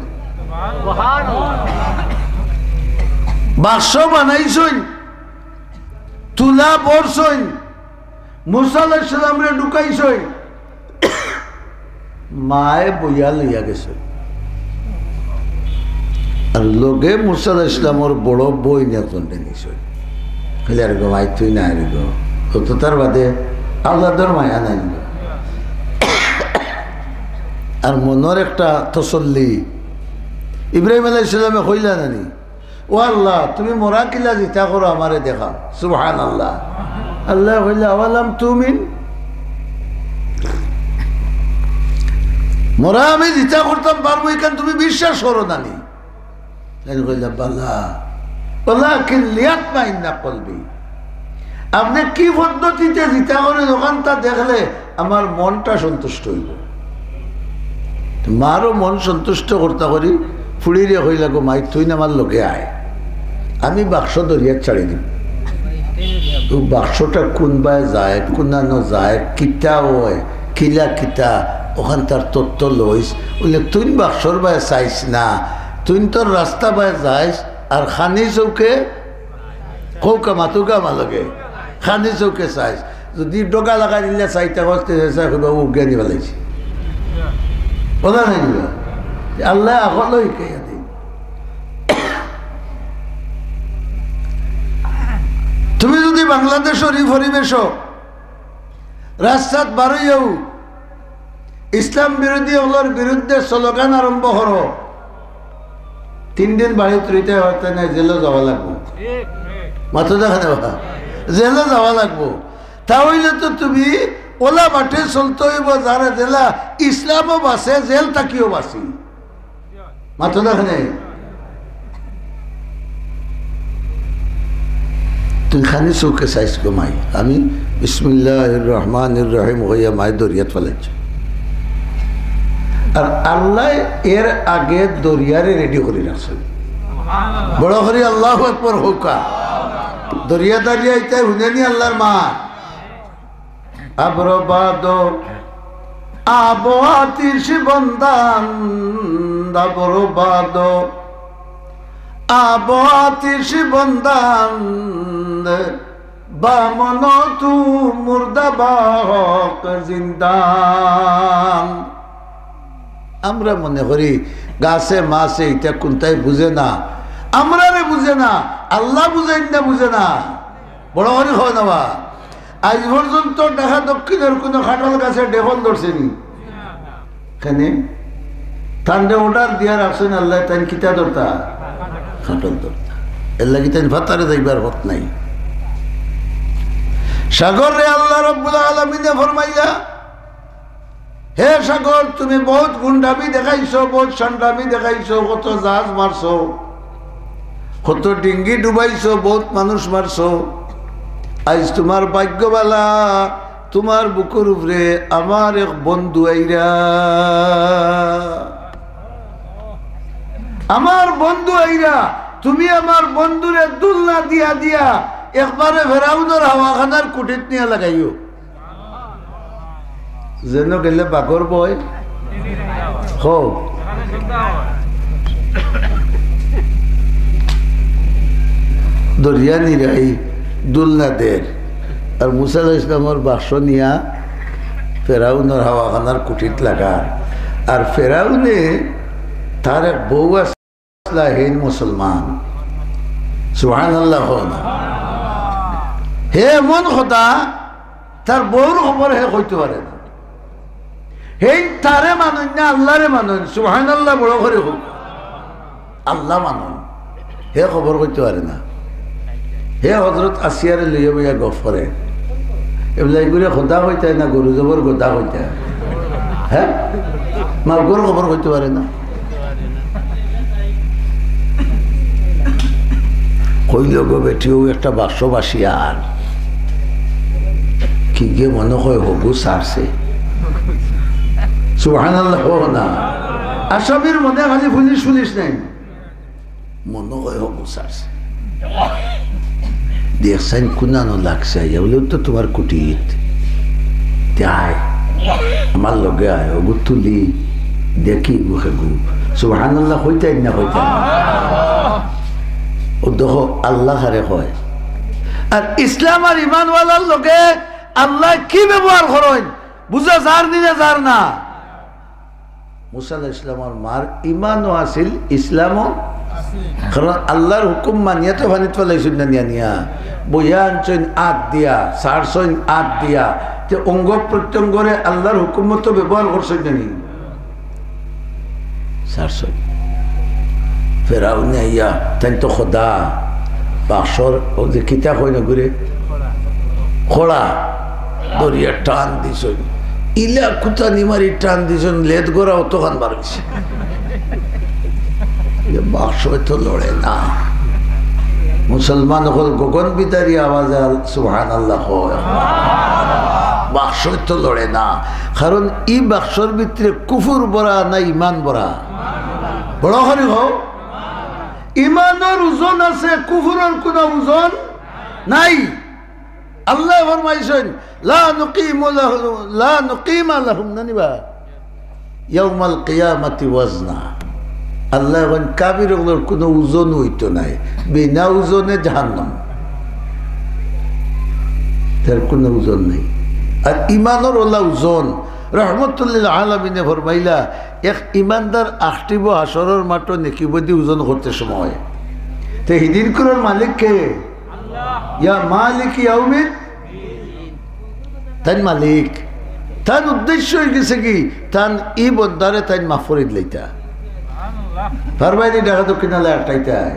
বাক্স বানাইছইন, তুলা ভরছইন, মুসা আলাইহিস সালামরে ঢুকাইছইন, মায়ে বইয়া লইয়া গেছইন। আর লগে মুসা আলাইহিস সালামর বড় বইন একজনরে নিছইন। কইলা, "আরে গো মাই, তুই না রে গো, ও তো তার বাদে আল্লাহর মায়া নাই গো।" আর মনর একটা তসল্লি, ইব্রাহিম আলাইহিস সালামে কইলা না নি, "ও আল্লাহ, তুমি মরা কিলা জিতা করো, আমারে দেখাও।" সুবহানাল্লাহ। আল্লায় কইলা, "আওয়ালাম তুমিন?" মরা আমি জিতা করতাম পারমু, ইখান তুমি বিশ্বাস করো না নি? তাইন কইলা, "বালা, ওয়ালাকিন লিয়াতমাইন্না কলবি।" আপনে কি পদ্ধতিতে জিতা করইন, অখানতা দেখলে আমার মনটা সন্তুষ্ট অইবো। তো মারও মন সন্তুষ্ট করতা করি ফুড়িরে কইলা, "গো মাই, তুইন আমার লগে আয়, আমি বাক্স দরিয়াত ছাড়ি দিমু।" ও বাক্সটা কুনবায় যায়, কুনানো যায়, কিতা অয়, কিলা কিতা, অখানতার তথ্য লইস। বলে, "তুইন বাক্সর বায় চাইস না, তুইন তোর রাস্তা বায় যাইস, আর খানি চউখে কউক্কা মাতুক্কা আমার লগে, খানি চউখে চাইস। যদি ডগা লাগাই দিলে চাইতা কইতে চাই, কইবা, 'ও জ্ঞানী বালাইছে।'" কথা নাই দিবা। আল্লায় আকলও শিখাইয়া দেইন। তুমি যদি বাংলাদেশর ই পরিবেশো রাস্তাত বারইয়াউ ইসলাম বিরোধী অকলর বিরুদ্ধে স্লোগান আরম্ভ করো, তিন দিন বাড়িত রইতায় পারতায় নায়, জেলো যাওয়া লাগবো। মাতো দেখা নেবা, জেলো যাওয়া লাগবো। তা অইলে তো তুমি অলা বাটে চলতে অইবো, যারা যেলা ইসলামও বাঁচে, জেল থাকিও বাঁচি। মাতো দেখা নেই। তুই খানি চউখে চাইস গো মাই, আমি বিসমিল্লাহির রহমানির রহিম কইয়া মাই দরিয়াত ফালাইছি। আর আল্লায় এর আগে দরিয়ারে রেডি করি রাখছইন। বড় করি আল্লাহু আকবার কউক্কা। দরিয়া দারিয়া ইতায় হুনেনি আল্লাহর মা। আবরবাদ, আবো আতিশ বন্দান, আবরবাদ, আবো আতিশ বন্দান, বামন তু মুর্দা বাহক জিন্দান। আমরা মনে করি গাছে মাছে ইতা কুনটাই বুঝে না, আমরারে বুঝে না, আল্লাহ বুঝাইন না, বুঝে না। বড় করি কও না বা। আইজ পর্যন্ত ঢাকা দক্ষিণর কুনু কাঁঠাল গাছে ডেফল ধরছে নি? কেনে? তানরে অর্ডার দিয়া রাখছইন আল্লায়, তাইন কিতা ধরতা? কাঁঠাল ধরতা। এরলাগি তাইন ফাতারে যাইবার পথ নাই। সাগররে আল্লাহ রাব্বুল আলামিনে ফরমাইলা, হে সাগর, তুমি বউত গুন্ডামি দেখাইছো, বউত সান্ডামি দেখাইছো, কত জাহাজ মারছো, কত ডিঙ্গি ডুবাইছো, বউত মানুষ মারছো। আইজ তুমার ভাগ্য বালা, তুমার বুকুর উপরে আমার এক বন্ধু আইরা। আমার বন্ধু আইরা, তুমি আমার বন্ধুরে দুলনা দিয়া দিয়া একবারে ফেরাউনর হাওয়াখানার কুঠিত নিয়া লাগাইও। যেন গেলে বাঘর ভয়। হো। দরিয়া নিরাই দুলনা দের। আর মুসা আলাইহিস সালামর বাক্স নিয়া ফেরাউনর হাওয়াখানার কুঠিত লাগা। আর ফেরাউনে তার এক বউ আছে, হেইন মুসলমান। সুবহানাল্লাহ কও না। হে এমন খোদা, তার বউর খবর হে কইতে পারে না। হেইন তারে মানইন না, আল্লাহরে মানইন। সুবহানাল্লাহ বড় করি কউক। আল্লাহ মানইন। হে খবর কইতে পারে না। হে হযরত আসিয়ারে লইয়া বইয়া গফ করে। এবলা ইগুরে খোদা কইতায় না গরু জবর গোদা কইতায়? হ্যাঁ? মাউগর খবর কইতে পারে না। অইলো গো বেটি, অউ একটা বাক্স বাসিয়ার। কিগে মনো কয় হগু ছাড়ছে। সুবহানাল্লাহ কও না। আসামির মনে খালি পুলিশ পুলিশ নাই। মনো কয় হগু ছাড়ছে। দেখছইন কুনানো লাগছে, আইয়া বলে, "অউ তো তুমার কুটিত।" তে আয়, আমার লগে আয়, হগু তুলি, দেখি গু হেগু। সুবহানাল্লাহ কইতায় না কইতায় না? অউ দেখো, আল্লাহ কারে কয়। আর ইসলাম আর ইমানওয়ালার লগে আল্লায় কি ব্যবহার করইন, বুঝা যার নি না যার না? মুসা আলাইহিস সালামর মার ইমানও আছিল, ইসলামও। কারণ আল্লাহর হুকুম মানিয়া তো পানিত ফালাইছইন না নিয়া নিয়া। বইয়া আনছইন আত দিয়া, ছাড়ছইন আত দিয়া। তে অঙ্গ প্রত্যঙ্গরে আল্লাহর হুকুম মতো ব্যবহার করছইন না নি? ছাড়ছইন। ফেরাউনে আইয়া, তাইন তো খোদা, বাক্সর, অউ যে কিতা কইন অগুরে, খড়া, ধরিয়া টান দিছইন। ইলা কুতা নি মারি টান দিছইন, লেদ গড়া অতখান বার অইছে। যে বাক্স তো লড়ে না। মুসলমান অকল গগন বিদারী আওয়াজে আল-, সুবহানাল্লাহ কয়। বাক্স তো লড়ে না, কারণ ই বাক্সর ভিতরে কুফুর ভরা না ইমান ভরা? বড় করি কও। ইমানর ওজন আছে, কুফুরর কুনু ওজন নাই। আল্লায় ফরমাইছইন, "লা নুকিমু লাহু-, লা নুকিমা লাহুম", না নি বা? "ইয়াউমাল কিয়ামাতি ওয়াজনা।" আল্লায় কইন, "কাফির অকলর কুনু ওজন অইতো নায়, বিনা ওজনে জাহান্নাম, তার কুনু ওজন নাই।" আর ইমানর অলা ওজন, রহমতুল্লিল আলামিনে ফরমাইলা, এক ইমানদার আখটিবো হাশরর মাঠো নেকিবদি ওজন করতে সময়। তে হিদিন কুরর মালিক কে? ইয়া মালিক ইয়াউমিদ, তাইন মালিক। তান উদ্দেশ্য অইগেছে কি? তান ই বন্দারে তাইন মাফ করি দিলাইতা। পারবায় নি ঢাকা দক্ষিণালায় আটকাইতায়?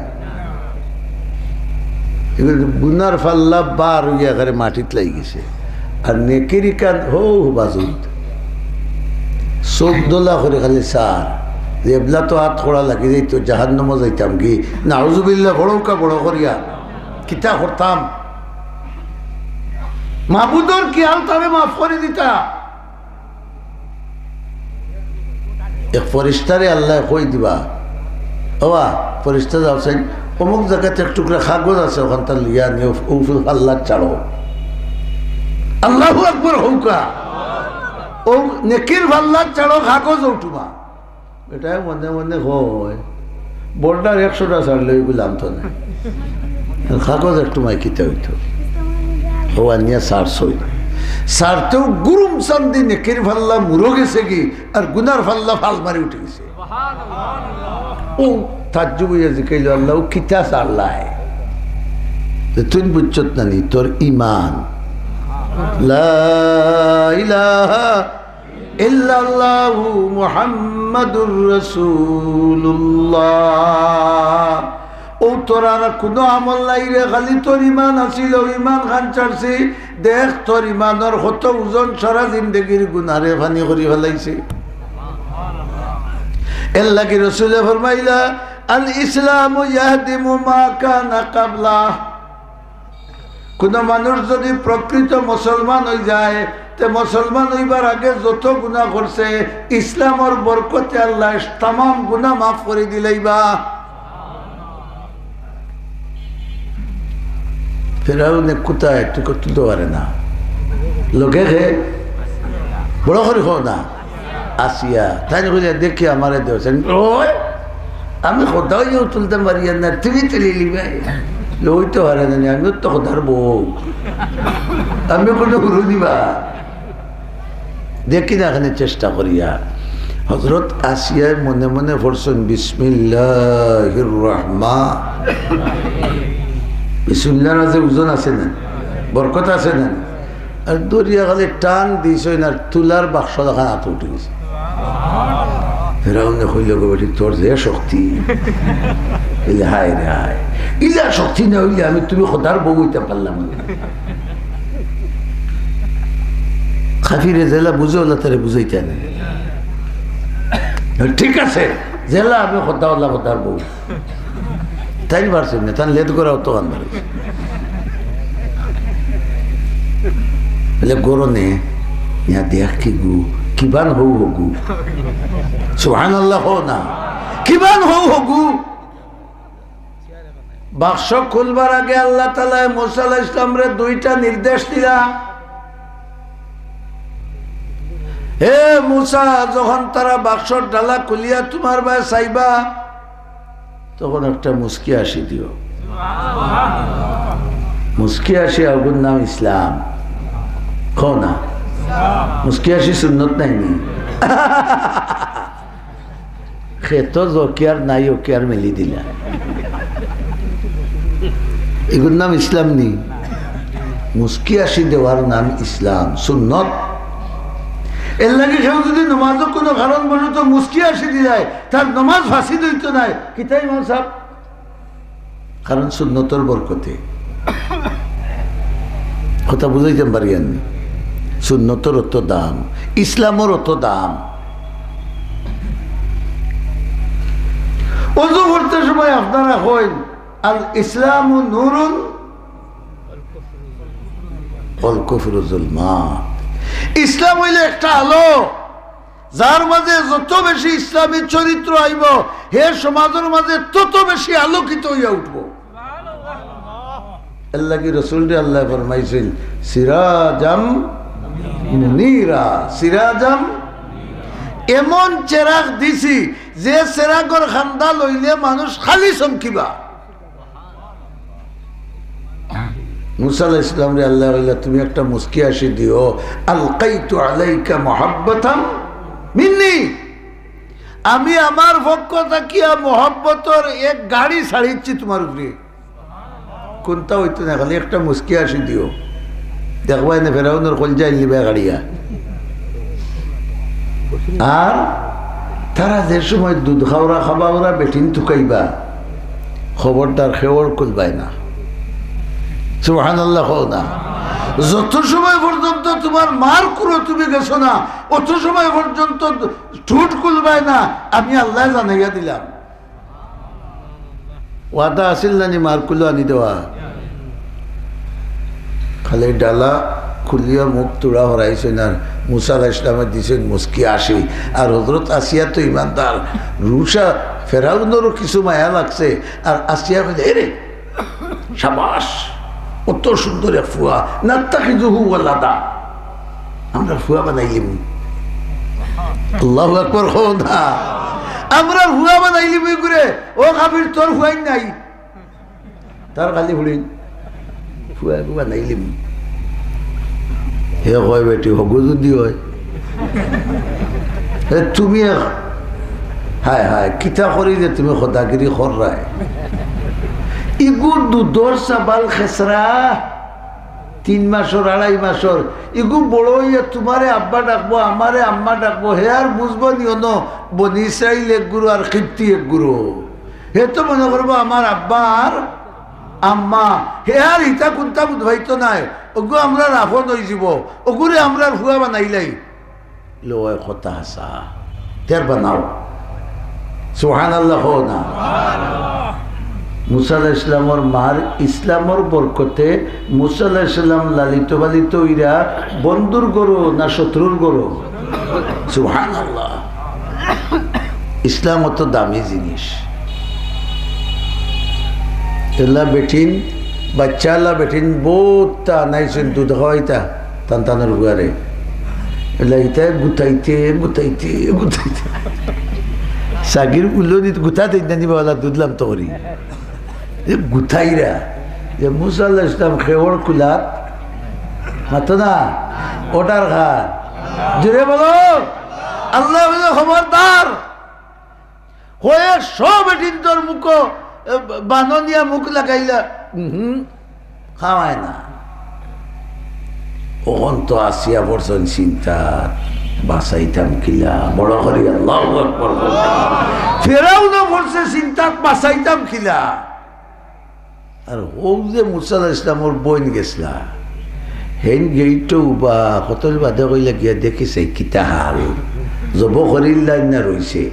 এগুলো গুনার ফাল্লা বার অইয়া একেবারে মাটিত লাগি গেছে। আর নেকির ইখান হউ বাজুত। চোখ দোলা করি খালি চার। যে এবলা তো আত খোড়া লাগি যাইতো, জাহান্নামো যাইতাম গি। নাউজুবিল্লাহ, বড় উকা বড় করিয়া। কিতা করতাম? মাবুদর খিয়াল তারে মাফ করি দিতা। এক ফেরেশতারে আল্লায় কই দিবা, "ওবা, ফেরেশতা যাও চাইন, অমুক জাগাত এক টুকরা কাগজ আছে, অখানতা লইয়া আনিও, অউ ফাল্লাত ছাড়ো।" আল্লাহু আকবার কউক্কা। অউ নেকির ফাল্লাত ছাড়ো, কাগজ অউটুমা। এটায় মনে মনে কয়, "বড়টার একশোটা ছাড়লে অইগুলা আনতো না। কাগজ একটুমায় কিতা অইতো।" অউ আনিয়া ছাড়ছইন। ছাড়তেউ গুরুম চান্দি নেকির ফাল্লা মুড়ো গেছে গি, আর গুনার ফাল্লা ফাল মারি উঠি গেছে। অউ তাজ্জুব অইয়া জিকাইলো, "আল্লাহ, অউ কিতা ছাড়লায়?" তে তুইন বুঝছত না নি, তোর ইমান। লা ইলাহা ইল্লাল্লাহু মুহাম্মাদুর রাসূলুল্লাহ। অউ তোর আর কুনু আমল নাই রে, খালি তোর ইমান আছিল, অউ ইমান খান ছাড়ছি। দেখ তোর ইমানর কত ওজন, সারা জিন্দেগির গুনারে পানি করি ফালাইছে। এরলাগি রসুলে ফরমাইলা, "আল ইসলামু ইয়াহদিমু মা কানা ক্বাবলাহ।" কুনু মানুষ যুদি প্রকৃত মুসলমান অইযায়, তে মুসলমান অইবার আগে যত গুনা করছে, ইসলামর বরকতে আল্লায় তামাম গুনা মাফ করি দিলাইবা। ফেরাউনে কুতায় তুলতে পারে না। লগে হে বড় করি কও না। আসিয়া, তাইন কইলা, "দেখি আমারে দেও।" "ওই, আমি খোদা অইয়াও তুলতাম পারি না, তুমি তুলিলিবায়।" "অইতো পারে না, আমিও তো খোদার বউ, আমি কুনু হুরু দিবা।" দেখি না, এখানে চেষ্টা করিয়া। হযরত আসিয়ায় মনে মনে পড়ছইন, "বিসমিল্লাহির রহমান।" বিসমিল্লাহর মাঝে ওজন আছে না, বরকত আছে না? আর ধরিয়া খালি টান দিছইন, আর তুলার বাক্স লাখান আতো উঠি গেছে। ফেরাউনে কইল, "গো বেটি, তোর যে শক্তি।" কইলে, "হায় রে হায়, ইলা শক্তি না অইলে আমি তুমি খোদার বউ অইতাম পারলাম না।" কাফিরে যেলা বুঝে, অলা তারে বুঝাইতা নায়। ঠিক আছে, যেলা আমি খোদা, অলা খোদার বউ। তাইন পারছইন না, তান লেদ করা অত কান্দা রইছে। বলে, "গরনে, ইয়া দেখ কি গু, কিবান হউ হগু।" সুবহানাল্লাহ কও না। কিবান হউ হগু। বাক্স খুলবার আগে আল্লাহ তাআলায় মুসা আলাইহিস সালামরে দুইটা নির্দেশ দিলা। হে মুসা, যখন তারা বাক্সর ডালা খুলিয়া তুমার বায় চাইবা, তখন একটা মুচকি হাসি দিও। মুচকি হাসি, অগুর নাম ইসলাম। কও না? মুচকি হাসি সুন্নত নায়নি? খেতো জকিয়ার নাই, ওকিয়ার মেলি দিলা। এগুর নাম ইসলাম নি? মুচকি হাসি দেওয়ার নাম ইসলাম, সুন্নত। এর লাগি কেউ যদি নমাজো কোনো কারণবশত মুচকি হাসি দিলায়, তার নমাজ ফাসিদ অইতো নায়। কিতা ইমাম সাব? কারণ সুন্নতর বরকতে। কথা বুঝাইতাম পারিয়ার নি? সুন্নতর অত দাম, ইসলামর অত দাম। অজু করতে সময় আপনারা কইন, "আল ইসলামু নূরুন ওয়াল কুফরু জুলমাত।" ইসলাম অইলে একটা আলো, যার মাঝে যত বেশি ইসলামী চরিত্র আইবো, হে সমাজর মাঝে তত বেশি আলোকিত অইয়া উঠবো। এর লাগি রসুলরে আল্লায় ফরমাইছইন, "সিরাজাম মুনীরা, সিরাজাম।" এমন চেরাগ দিছি, যে চেরাগর কান্দা লইলে মানুষ খালি চমকিবা। মুসা আলাইহিস সালামরে আল্লায় কইলা, "তুমি একটা মুচকি হাসি দিও, আলকাইতু আলাইকা মুহাব্বাতাম মিন্নি।" আমি আমার পক্ষ থাকিয়া মহব্বতর এক গাড়ি ছাড়িচ্ছি তুমার উপরে। কুন্তা অইতো নায়, খালি একটা মুচকি হাসি দিও। দেখবায় নে ফেরাউনর কলজা ইল্লিবায় গাড়িয়া। আর তারা যে সময় দুধ খাওরা খাবাওরা বেটিন তুকাইবা, খবরদার খেওড় খুলবায় না। সুবহানাল্লাহ কও না। যত সময় পর্যন্ত তুমার মার কুলো তুমি গেছো না, অত সময় পর্যন্ত ঠুট খুলবায় না, আমি আল্লায় জানাইয়া দিলাম। ওয়াদা আছিল না নি মার কুলো আনি দেওয়া? খালি ডালা খুলিয়া মুখ তুড়া হরাইছইন আর মুসা আলাইহিস সালামে দিছইন মুচকি হাসি। আর হযরত আসিয়া তো ইমানদার, রুশা ফেরাউনরও কিছু মায়া লাগছে। আর আসিয়া কইলে, "এরে, সাবাস, অত সুন্দর এক ফুয়া, নাত্তাখিযুহু ওয়ালাদা, আমরা ফুয়া বানাইলিমু।" আল্লাহু আকবার কও না। আমরা ফুয়া বানাইলিমু ইগুরে। ও কাফির, তোর ফুয়াই নাই, তার খালি ফুড়ি ফুয়া এগু বানাইলিমু। হে কয়, "বেটি, হগু যদি অয়, এ তুমি এক, হায় হায়, কিতা করি যে তুমি খোদাগিরি কররায়?" ইগু দুধর সাবাল খেসরা, তিন মাসর, আড়াই মাসর, ইগু বড় অইয়া তুমারে আব্বা ডাকবো, আমারে আম্মা ডাকবো, হে আর বুঝবো নি অনো বনি ইসরাইল এক গুরু আর কিপ্তি এক গুরু। হে তো মনে করবো আমার আব্বা আর আম্মা, হে আর ইতা কুন্তা বুঝবাইতো নায়, ওগু আমরার আফন অইযিবো, ওগুরে আমরার ফুয়া বানাইলাই। লয় কথা হাছা, তের বানাও। সুবহানাল্লাহ কও না। মুসা আলাইহিস সালামর মার ইসলামর বরকতে মুসা আলাইহিস সালাম লালিত পালিত অইরা বন্ধুর ঘরো না শত্রুর ঘরো? সুবহানাল্লাহ। ইসলাম অত দামি জিনিস। এলা বেটিন, বাচ্চা এলা বেটিন বউততা আনাইছইন দুধ খাওয়াইতা, তান তানর ফুয়ারে। এলা ইতায় গুতাইতে, গুতাইতে, গুতাইতে। সাগির উল্লো দিত গুতা দেইন না নি বাবা, দুধ লাম তো করি। যে গুতাইরা, যে মুসা আলাইহিস সালাম খেওড় কুলাত, মাতো না, order খার। জোরে বলো, আল্লায় কইলা, "খবরদার।" কয়েকশো বেটিন্তর মুখো, এ, বাননিয়া মুখ লাগাইলা, উহুম, খাওয়ায় না। অখন তো আসিয়া পড়ছইন চিন্তাত, বাঁচাইতাম কিলা, বড় করি আল্লাহু আকবার বলো। ফেরাউনও পড়ছে চিন্তাত, বাঁচাইতাম কিলা। আর হউ যে মুসা আলাইহিস সালামর বইন গেছলা, হেইন গেইটো উবা, কতদিন বাদে কইলা গিয়া দেখি চাই কিতা হাল, জব করিলাইন না রইছে।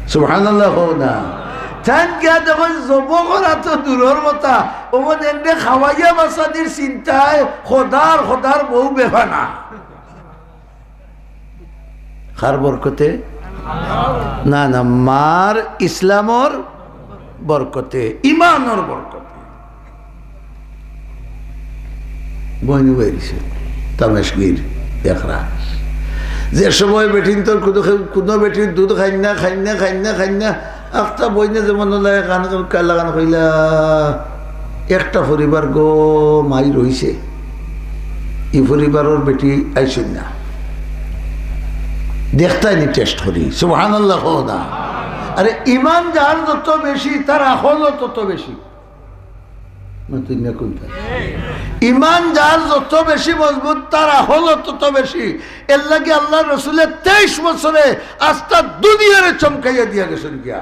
সুবহানাল্লাহ কও না। তাইন গিয়া দেখইন জব করা তো দূরর কথা, অখন এনরে খাওয়াইয়া বাঁচানির চিন্তায় খোদার, খোদার বউ বেফানা। কার বরকতে? না, না, মার ইসলামর বরকতে, ইমানর বরকতে। বইন বইছে, তামেশগির দেখরা। যে সময় বেটিন্তর কুনু কেউ, কুনু বেটির দুধ খাইন না, খাইন না, খাইন না, খাইন না, আখতা বইনে যেমন ওলা গান, কালা গান কইলা, একটা পরিবার গো মাই রইছে, ই পরিবারর বেটি আইছইন না, দেখতায় নি টেস্ট করি। সুবহানাল্লাহ কও না। আরে, ইমান যার যত বেশি, তার আখলও তত বেশি। না, তুই না কোনটা? ইমান যার যত বেশি মজবুত, তার আখলও তত বেশি। এর লাগি আল্লার রসুলে তেইশ বছরে আস্তা দুনিয়ারে চমকাইয়া দিয়া গেছইন গিয়া।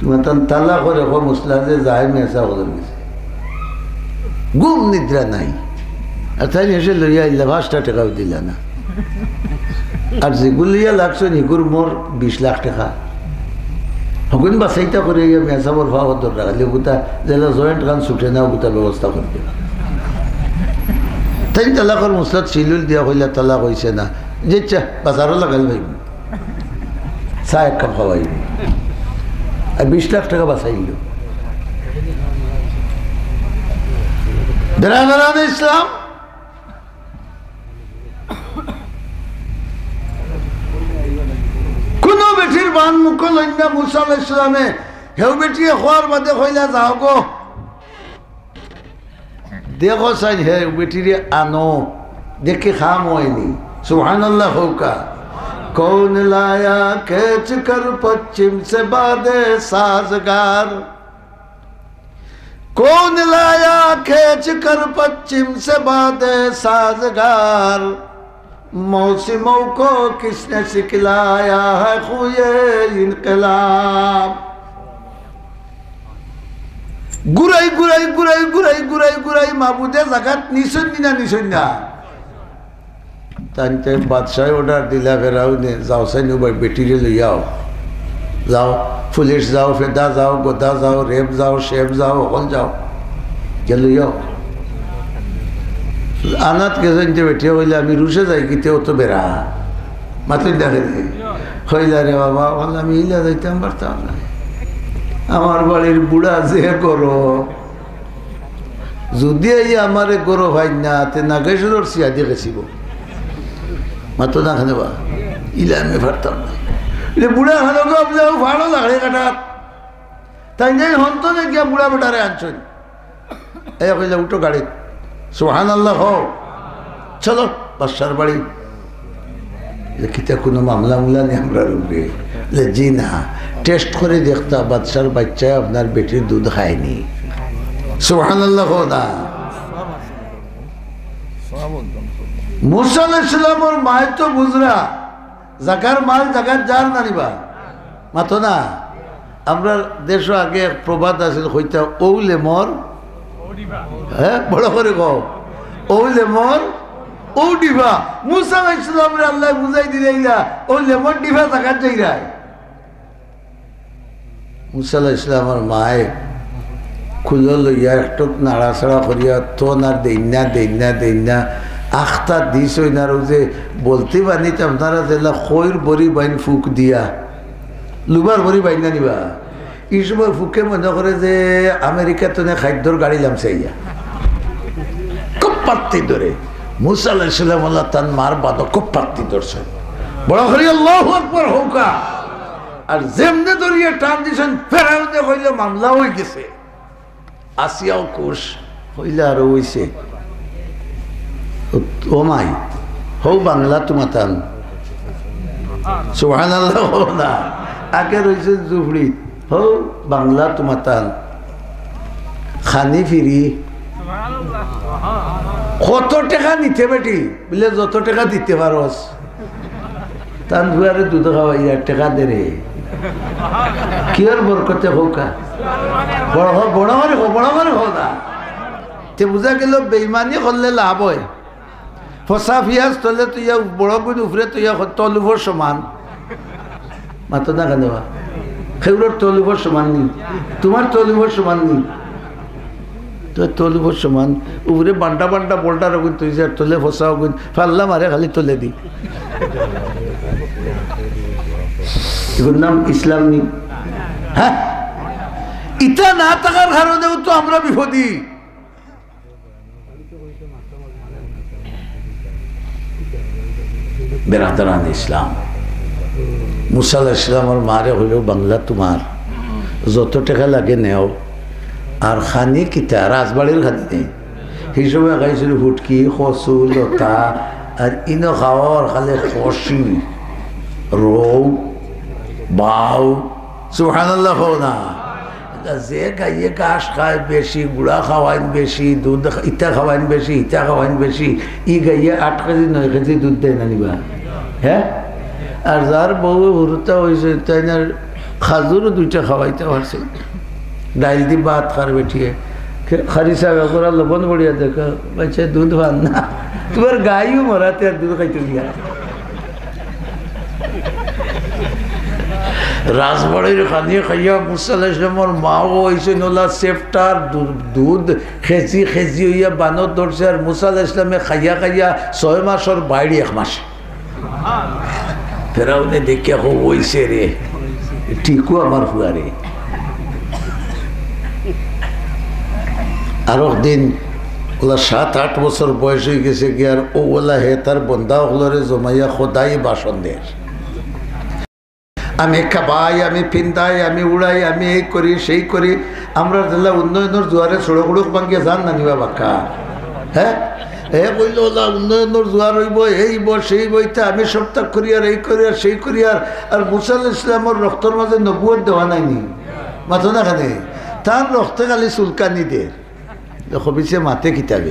তুমার তান তালা করে কো মুসলা যে যায় মেসা হলে গেছে। ঘুম নিদ্রা নাই। আর তাইন এসে লইয়া আইলা, পাঁচটা টেকাও দিলা না। আর যেগু লইয়া লাগছইন, হিগুর মোর বিশ লাখ টেকা। হগুন বাছাইতা করে ইয়া মেসাবর ফাওয়ার দরকার, খালি গুতা যেলা জয়েন্ট খান ছুটে না, গুতা ব্যবস্থা করি দিবা। তাইন তালাকর মুসলাত সিলুল দিয়া কইলা, তালাক অইছে না। যে ইচ্ছা, বাজারও লাগাইল ভাই। চা এক কাপ খাওয়াইল। আর বিশ লাখ টেকা বাঁচাইল। বেড়া বেড়ানো ইসলাম। কুনু বেটির বান মুখ লইন না মুসা আলাইহিস সালামে। হেউ বেটিয়ে খোয়ার বাদে কইলা, "যাও গো।" দেখো চাইন, হে বেটিরে আনো, দেখি কাম অয়নি। সুবহানাল্লাহ কউক্কা। کون لایا کھینچ کر پچھم سے باد سازگار؟ کون لایا کھینچ کر پچھم سے باد سازگار؟ موسموں کو کس نے سکھلایا ہے خوی انقلاب؟ ঘুরাই, ঘুরাই, ঘুরাই, ঘুরাই, ঘুরাই, ঘুরাই, মাবুদে জাগাত নিছইন নি না, নিছইন না? তাইন তে বাদশায় অর্ডার দিলা ফেরাউনে, "যাও চাইন উবাই বেটিরে লইয়াও। যাও, পুলিশ যাও, ফেদা যাও, গদা যাও, রেব যাও, শেব যাও, হকল যাও। গিয়া লইয়াও।" আনাত গেছইন তে বেটিয়ে কইলা, "আমি রুশে যাইগি তে অত বেড়া।" মাতইন দেখে নি। কইলা, "রে বাবা, বল আমি ইলা যাইতাম পারতাম না। আমার বাড়ির বুড়া যে গরো, যুদি আইয়া আমারে গরো পাইন না, তে নাগেশ্বরর সিয়াদি গেছিব।" মাতো না কেনে বা? ইলা আমি পারতাম না। ইলে বুড়া খানো গো, আপনি ও ফাড়ো লাগাই কাটাত। তাইন যাইন হন্তনে গিয়া বুড়া বেটারে আনছইন। এ কইলা, "উঠো গাড়িত।" সুবহানাল্লাহ কও। "চলো, বাদশার বাড়ি।" যে কিতা কুনু মামলা মুমলা নি আমরার উপরে? যে জি না, টেস্ট করি দেখতা বাদশার বাইচ্চায় আপনার বেটির দুধ খায়নি। সুবহানাল্লাহ কও না। মুসা আলাইহিস সালামর মায় তো বুঝরা, জাগার মাল জাগাত যার না নি বা? মাতো না। আমরার দেশো আগে এক প্রবাদ আছিল, কইতা, "ও লেমর", হে, বড় করি কও, "ও লেমর, ও ডিবা।" মুসা আলাইহিস সালামরে আল্লায় বুঝাই দিলাইলা, "ও লেমর ডিবা জাগাত যাইরায়।" মুসা আলাইহিস সালামর মায় কুলো লইয়া একটুক নাড়াচাড়া করিয়া তো না দেইন না, দেইন না, দেইন না, আখতা দিছইন আর অউ যে বলতি পানিত আপনারা যেলা খইর বড়ি বাইন ফুক দিয়া, লুবার বড়ি বাইন না নি বা? ই সময় ফুকে মনে করে যে আমেরিকা তনে খাদ্যর গাড়ি লামছে আইয়া। খুব পাত্তি ধরে। মুসা আলাইহিস সালাম আল্লাহ তান মার বাদো খুব পাত্তি ধরছে। বড় করি আল্লাহু আকবার কউক্কা। আর যেমনে ধরিয়া টান দিছইন, ফেরাউনে কইলো, "মামলা অইগেছে।" আসিয়াও খুশ, কইলা, "আরো অইছে।" ও, ও মাই, হউ বাংলা তুমাতান। সুবহানাল্লাহ কও না। আগে রইছে জুফড়িত, হউ বাংলা তুমাতান। খানি ফিরি। কত টেকা নিতে বেটি? বুলে, "যত টেকা দিতে পারস।" তান ফুয়ারে দুধ খাওয়াইয়া টেকা দে রে। কিয়র বরকতে কউক্কা? বড় হ-, বড় করি কও, বড় করি কও না। তে বুঝা গেল বেইমানি করলে লাভ অয়। ফসা পিয়াজ তলে তুইয়া বড় গুণ উপরে তুইয়া হ-, তল উপর সমান। মাতো না কেনে বা? কেউরর তলুবর সমান নি, তুমার তলুবর সমান নি। তো তলুবর সমান, উপরে বান্ডা বান্ডা বোল্ডার অগুন থইছে, আর তলে ফসা অগুন, ফাল্লা মারে খালি তলেদি। এগুর নাম ইসলাম নি? হ্যাঁ? ইতা না থাকার কারণেউ তো আমরা বিপদি। বেরাদরান ইসলাম, মুসা আলাইহিস সালামর মারে কইলো, "বাংলা তুমার, যত টেকা লাগে নেও, আর খানি কিতা, রাজবাড়ির খানি নেই।" হিসাবে খাইছিল ফুটকি, কচু, লতা, আর ইনো খাওয়ার খালি খসি, রৌ, বাউ, সুবহানাল্লাহ কও না। যে গাইয়ে ঘাস খায় বেশি, গুড়া খাওয়াইন বেশি, দুধ খা-, ইতা খাওয়াইন বেশি, ইতা খাওয়াইন বেশি, ই গাইয়ে আট কেজি, নয় কেজি দুধ দেয় না নি বা? হ্যাঁ? আর যার বউ হুরুতা অইছে, তাইন আর খাজুরও দুইটা খাওয়াইতা পারছে। ডাইল দি ভাত খার বেটিয়ে। খে-, কারি সাব একবার লবণ বড়িয়া দেখো, বাচ্চা দুধ পান না। তুমার গাইও মরা, তে আর দুধ খাইতো গিয়া। রাজবাড়ির খানি খাইয়া মুসা আলাইহিস সালামর মাও অইছে নলা সেপ্টার দু-, দুধ খেজি খেজি অইয়া বানর ধরছে, আর মুসা আলাইহিস সালামে খাইয়া খাইয়া ছয় মাসর বাইরে এক মাসে। ফেরাউনে দেখিয়া কও, "অইছে রে, ঠিকউ আমার ফুয়া রে।" আরক দিন অলা সাত আট বছর বয়স অইগেছে গিয়া, আর অউ অলা হে তার বন্দা অকলরে জমাইয়া খোদাই ভাষণ দের। আমি খাবাই, আমি পিন্দাই, আমি উড়াই, আমি এই করি, সেই করি। আমরার যেলা উন্নয়নর জুয়ারে সড়ক উড়ক ভাঙ্গিয়া যার না নি বা বাক্কা? হ্যাঁ? হে কইলো, "অলা উন্নয়নর জুয়ার অইবো, এই অইবো, সেই অইবো, ইতা আমি সব ত্যাগ করি আর এই করি আর সেই করি আর।" আর মুসা আলাইহিস সালামর রক্তর মাঝে নবুয়ত দেওয়া নাই নি? মাতো না কেনে? তার রক্তে খালি চুলকানি দের। খবিছে মাতে কিতাবে,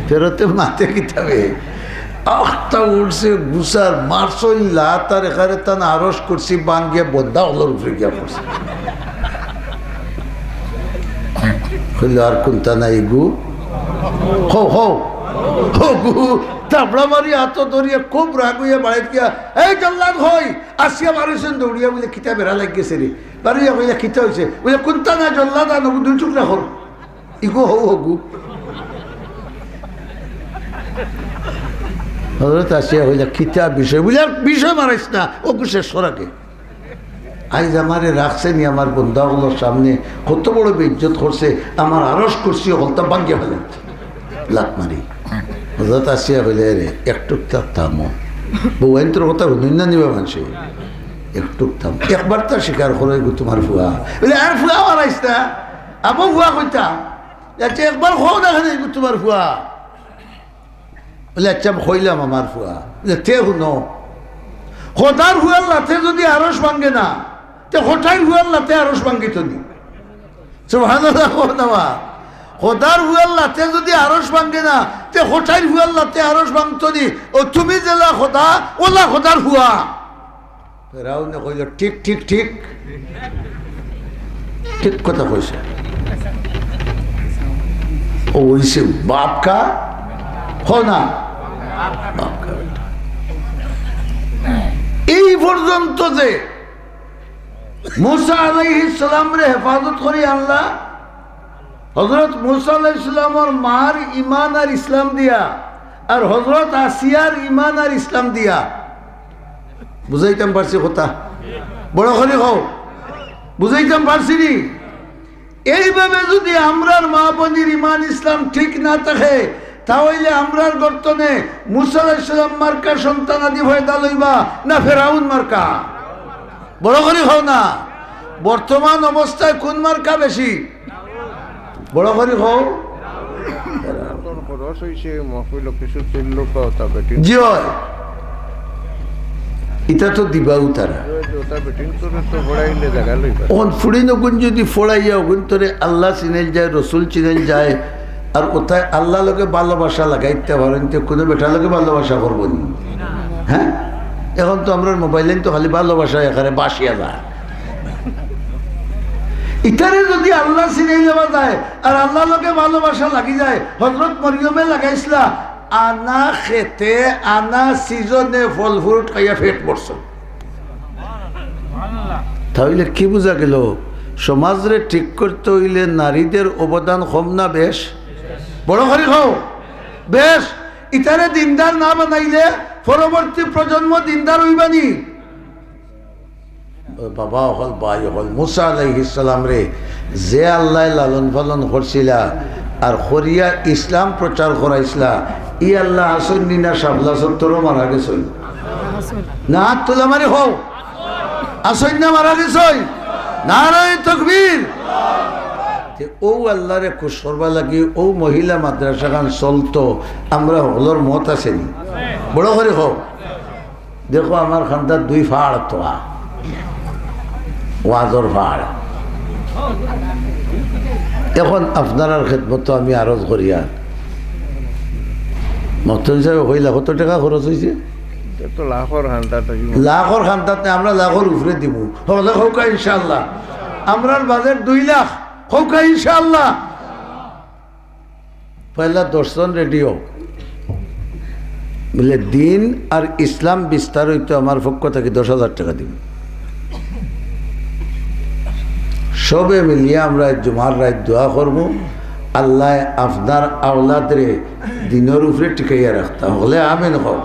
ফেরতে মাতে কিতাবে। আখতা উঠছে গুসার, মারছইন লাত আর এখানে তান আরশ করছি, ভাঙ্গিয়া বন্দা অকলর উপরে গিয়া পড়ছে। কইলো, "আর কুন্তা না ইগু?" "হো, হো, হো গু।" থাপড়া মারি আতো ধরিয়া খুব রাগ অইয়া বাড়িত গিয়া, "এই জল্লাদ কই?" আসিয়া বারইছইন দৌড়িয়া, বুলে, "কিতা বেড়া লাগি গেছে রে?" বারইয়া কইলা, "কিতা অইছে?" বুলে, "কুন্তা না জল্লাদ, আনো দুই টুকরা কর।" ইগু হউ হগু। হজরত আসিয়া কইলা, "কিতা বিষয়?" বুলে, "আর বিষয় মারাইস না, অগু শেষ কর আগে।" আইজ আমারে রাখছে নি আমার বন্দা অকলর সামনে, কত বড় বেইজ্জত করছে, আমার আরশ কুরসি অকলতা ভাঙ্গিয়া ফালাইছে লাত মারি। হজরত আসিয়া কইলা, "এরে, একটুক থামো।" বউয়াইন্তর কথা হুনইন না নি বা মানষে? একটুক থামো। একবার তা স্বীকার করো, ইগু তুমার ফুয়া। বুলে, "আর ফুয়া মারাইস না।" আবো ফুয়া কইতা, "আচ্ছা, একবার কও না কেনে ইগু তুমার ফুয়া?" বুলে, "আচ্ছা, আমি কইলাম আমার ফুয়া।" বুলে, "তে হুনো, খোদার ফুয়ার লাতে যুদি আরশ ভাঙ্গে না, তে কটাইর ফুয়ার লাতে আরশ ভাঙ্গিতো নি?" সুবহানাল্লাহ কও না বা। খোদার ফুয়ার লাতে যুদি আরশ ভাঙ্গে না, তে কটাইর ফুয়ার লাতে আরশ ভাঙ্গতো নি? অউ তুমি যেলা খোদা, অলা খোদার ফুয়া। ফেরাউনে কইলো, "ঠিক, ঠিক, ঠিক। ঠিক কথা কইছে।" অউ অইছে বাপ কা, কও না? বাপ কা বেটা। এই পর্যন্ত যে মুসা আলাইহিস সালামরে হেফাজত করি আনলা, হজরত মুসা আলাইহিস সালামর মার ইমান আর ইসলাম দিয়া, আর হজরত আসিয়ার ইমান আর ইসলাম দিয়া। বুঝাইতাম পারছি কথা? বড় করি কও, বুঝাইতাম পারছি নি? এইভাবে যুদি আমরার মা বইনর ইমান ইসলাম ঠিক না থাকে, তা অইলে আমরার গর্তনে মুসা আলাইহিস সালাম মার্কা সন্তানাদি পয়দা লইবা না ফেরাউন মার্কা? বড় করি কও না, বর্তমান অবস্থায় কুন মার্কা বেশি? বড় করি কও। তোর খরচ অইছে, মহফিল কিছু চললো, কথা বেটিন। জি অয়। ইতা তো দিবাউ তারা। ওই যে ওটা বেটিন তোরে তো ফড়াইলে জাগা লইবা। অখন ফুড়িন অগুন যুদি ফড়াইয়া অগুন তোরে আল্লাহ চিনাইল যায়, রসুল চিনাইল যায়, আর ওটায় আল্লাহ লগে ভালোবাসা লাগাইতে পারেন, তে কুনু বেটার লগে ভালোবাসা করবো নি? হ্যাঁ? অখন তো আমরার মোবাইল লাইন তো খালি ভালোবাসা এখানে বাসিয়া যায়। ইতারে যুদি আল্লাহ চিনাই যাওয়া যায় আর আল্লাহর লগে ভালোবাসা লাগি যায়, হজরত মরিয়মে লাগাইছলা, আনা খেতে, আনা সিজনে ফল ফ্রুট খাইয়া পেট ভরছে। তাইলে কি বুঝা গেল? সমাজরে ঠিক করতে অইলে নারীদের অবদান কম না বেশ? বড় করি কও, বেশ। ইতারে দিনদার না বানাইলে পরবর্তী প্রজন্ম দিনদার অইবানি? ও বাবা অকল, ভাই অকল, মুসা আলাইহিস সালামরে যে আল্লায় লালন পালন করছিলা আর করিয়া ইসলাম প্রচার করাইছিলা, ই আল্লা আছইন নি না শাপলা চত্বরো মারা গেছইন? না, আত তুলা মারি কও। আছইন না মারা গেছইন? নারায়ে তকবীর। তে অউ আল্লারে খুশ করবার লাগি অউ মহিলা মাদ্রাসাখান চলতো, আমরা হকলর মত আছে নি? বড় করি কও। দেখো, আমার খান্দাত দুই ফাড় তো, ওয়াজর ফাড়। এখন আপনারার খেদমতো আমি আরজ করিয়ার, মকতদিন সাবে কইলা কত টেকা খরচ অইছে? ইটা তো লাখর খান্দাত অইবো। লাখর খান্দাত নায়, আমরা লাখর উপরে দিমু। হকলে কউক্কা ইনশাআল্লাহ। আমরার বাজেট দুই লাখ। কউক্কা ইনশাআল্লাহ। পয়লা দশ জন রেডি অও। বলে, দিন আর ইসলাম বিস্তার অইতো আমার পক্ষ থাকি দশ হাজার টেকা দিমু। সবে মিলিয়া আমরা জুমার রাইত দোয়া করমু, আল্লায় আপনার আওলাদরে দিনর উপরে টিকাইয়া রাখতা। হকলে আমিন কও।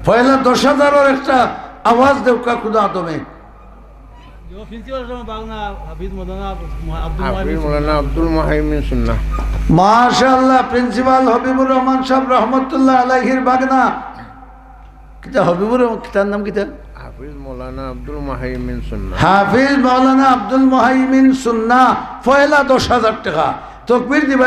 পয়লা দশ হাজারর একটা আওয়াজ দেউক্কা কুনু আদমে। প্রিন্সিপাল সাব বাগনা হাফিজ মৌলানা আব্দুল হাফিজ মুহাইমিন মৌলানা আব্দুল মুহাইমিন সুন্না। মাশাআল্লাহ, প্রিন্সিপাল হাবিবুর রহমান সাব রহমতুল্লাহ আলাইহির বাগনা। কিতা হাবিবুর রহমান, কিতার নাম কিতা? হাফিজ মৌলানা আব্দুল মুহাইমিন সুন্না। হাফিজ মৌলানা আব্দুল মুহাইমিন সুন্না, পয়লা দশ হাজার টেকা। তকবীর দিবা।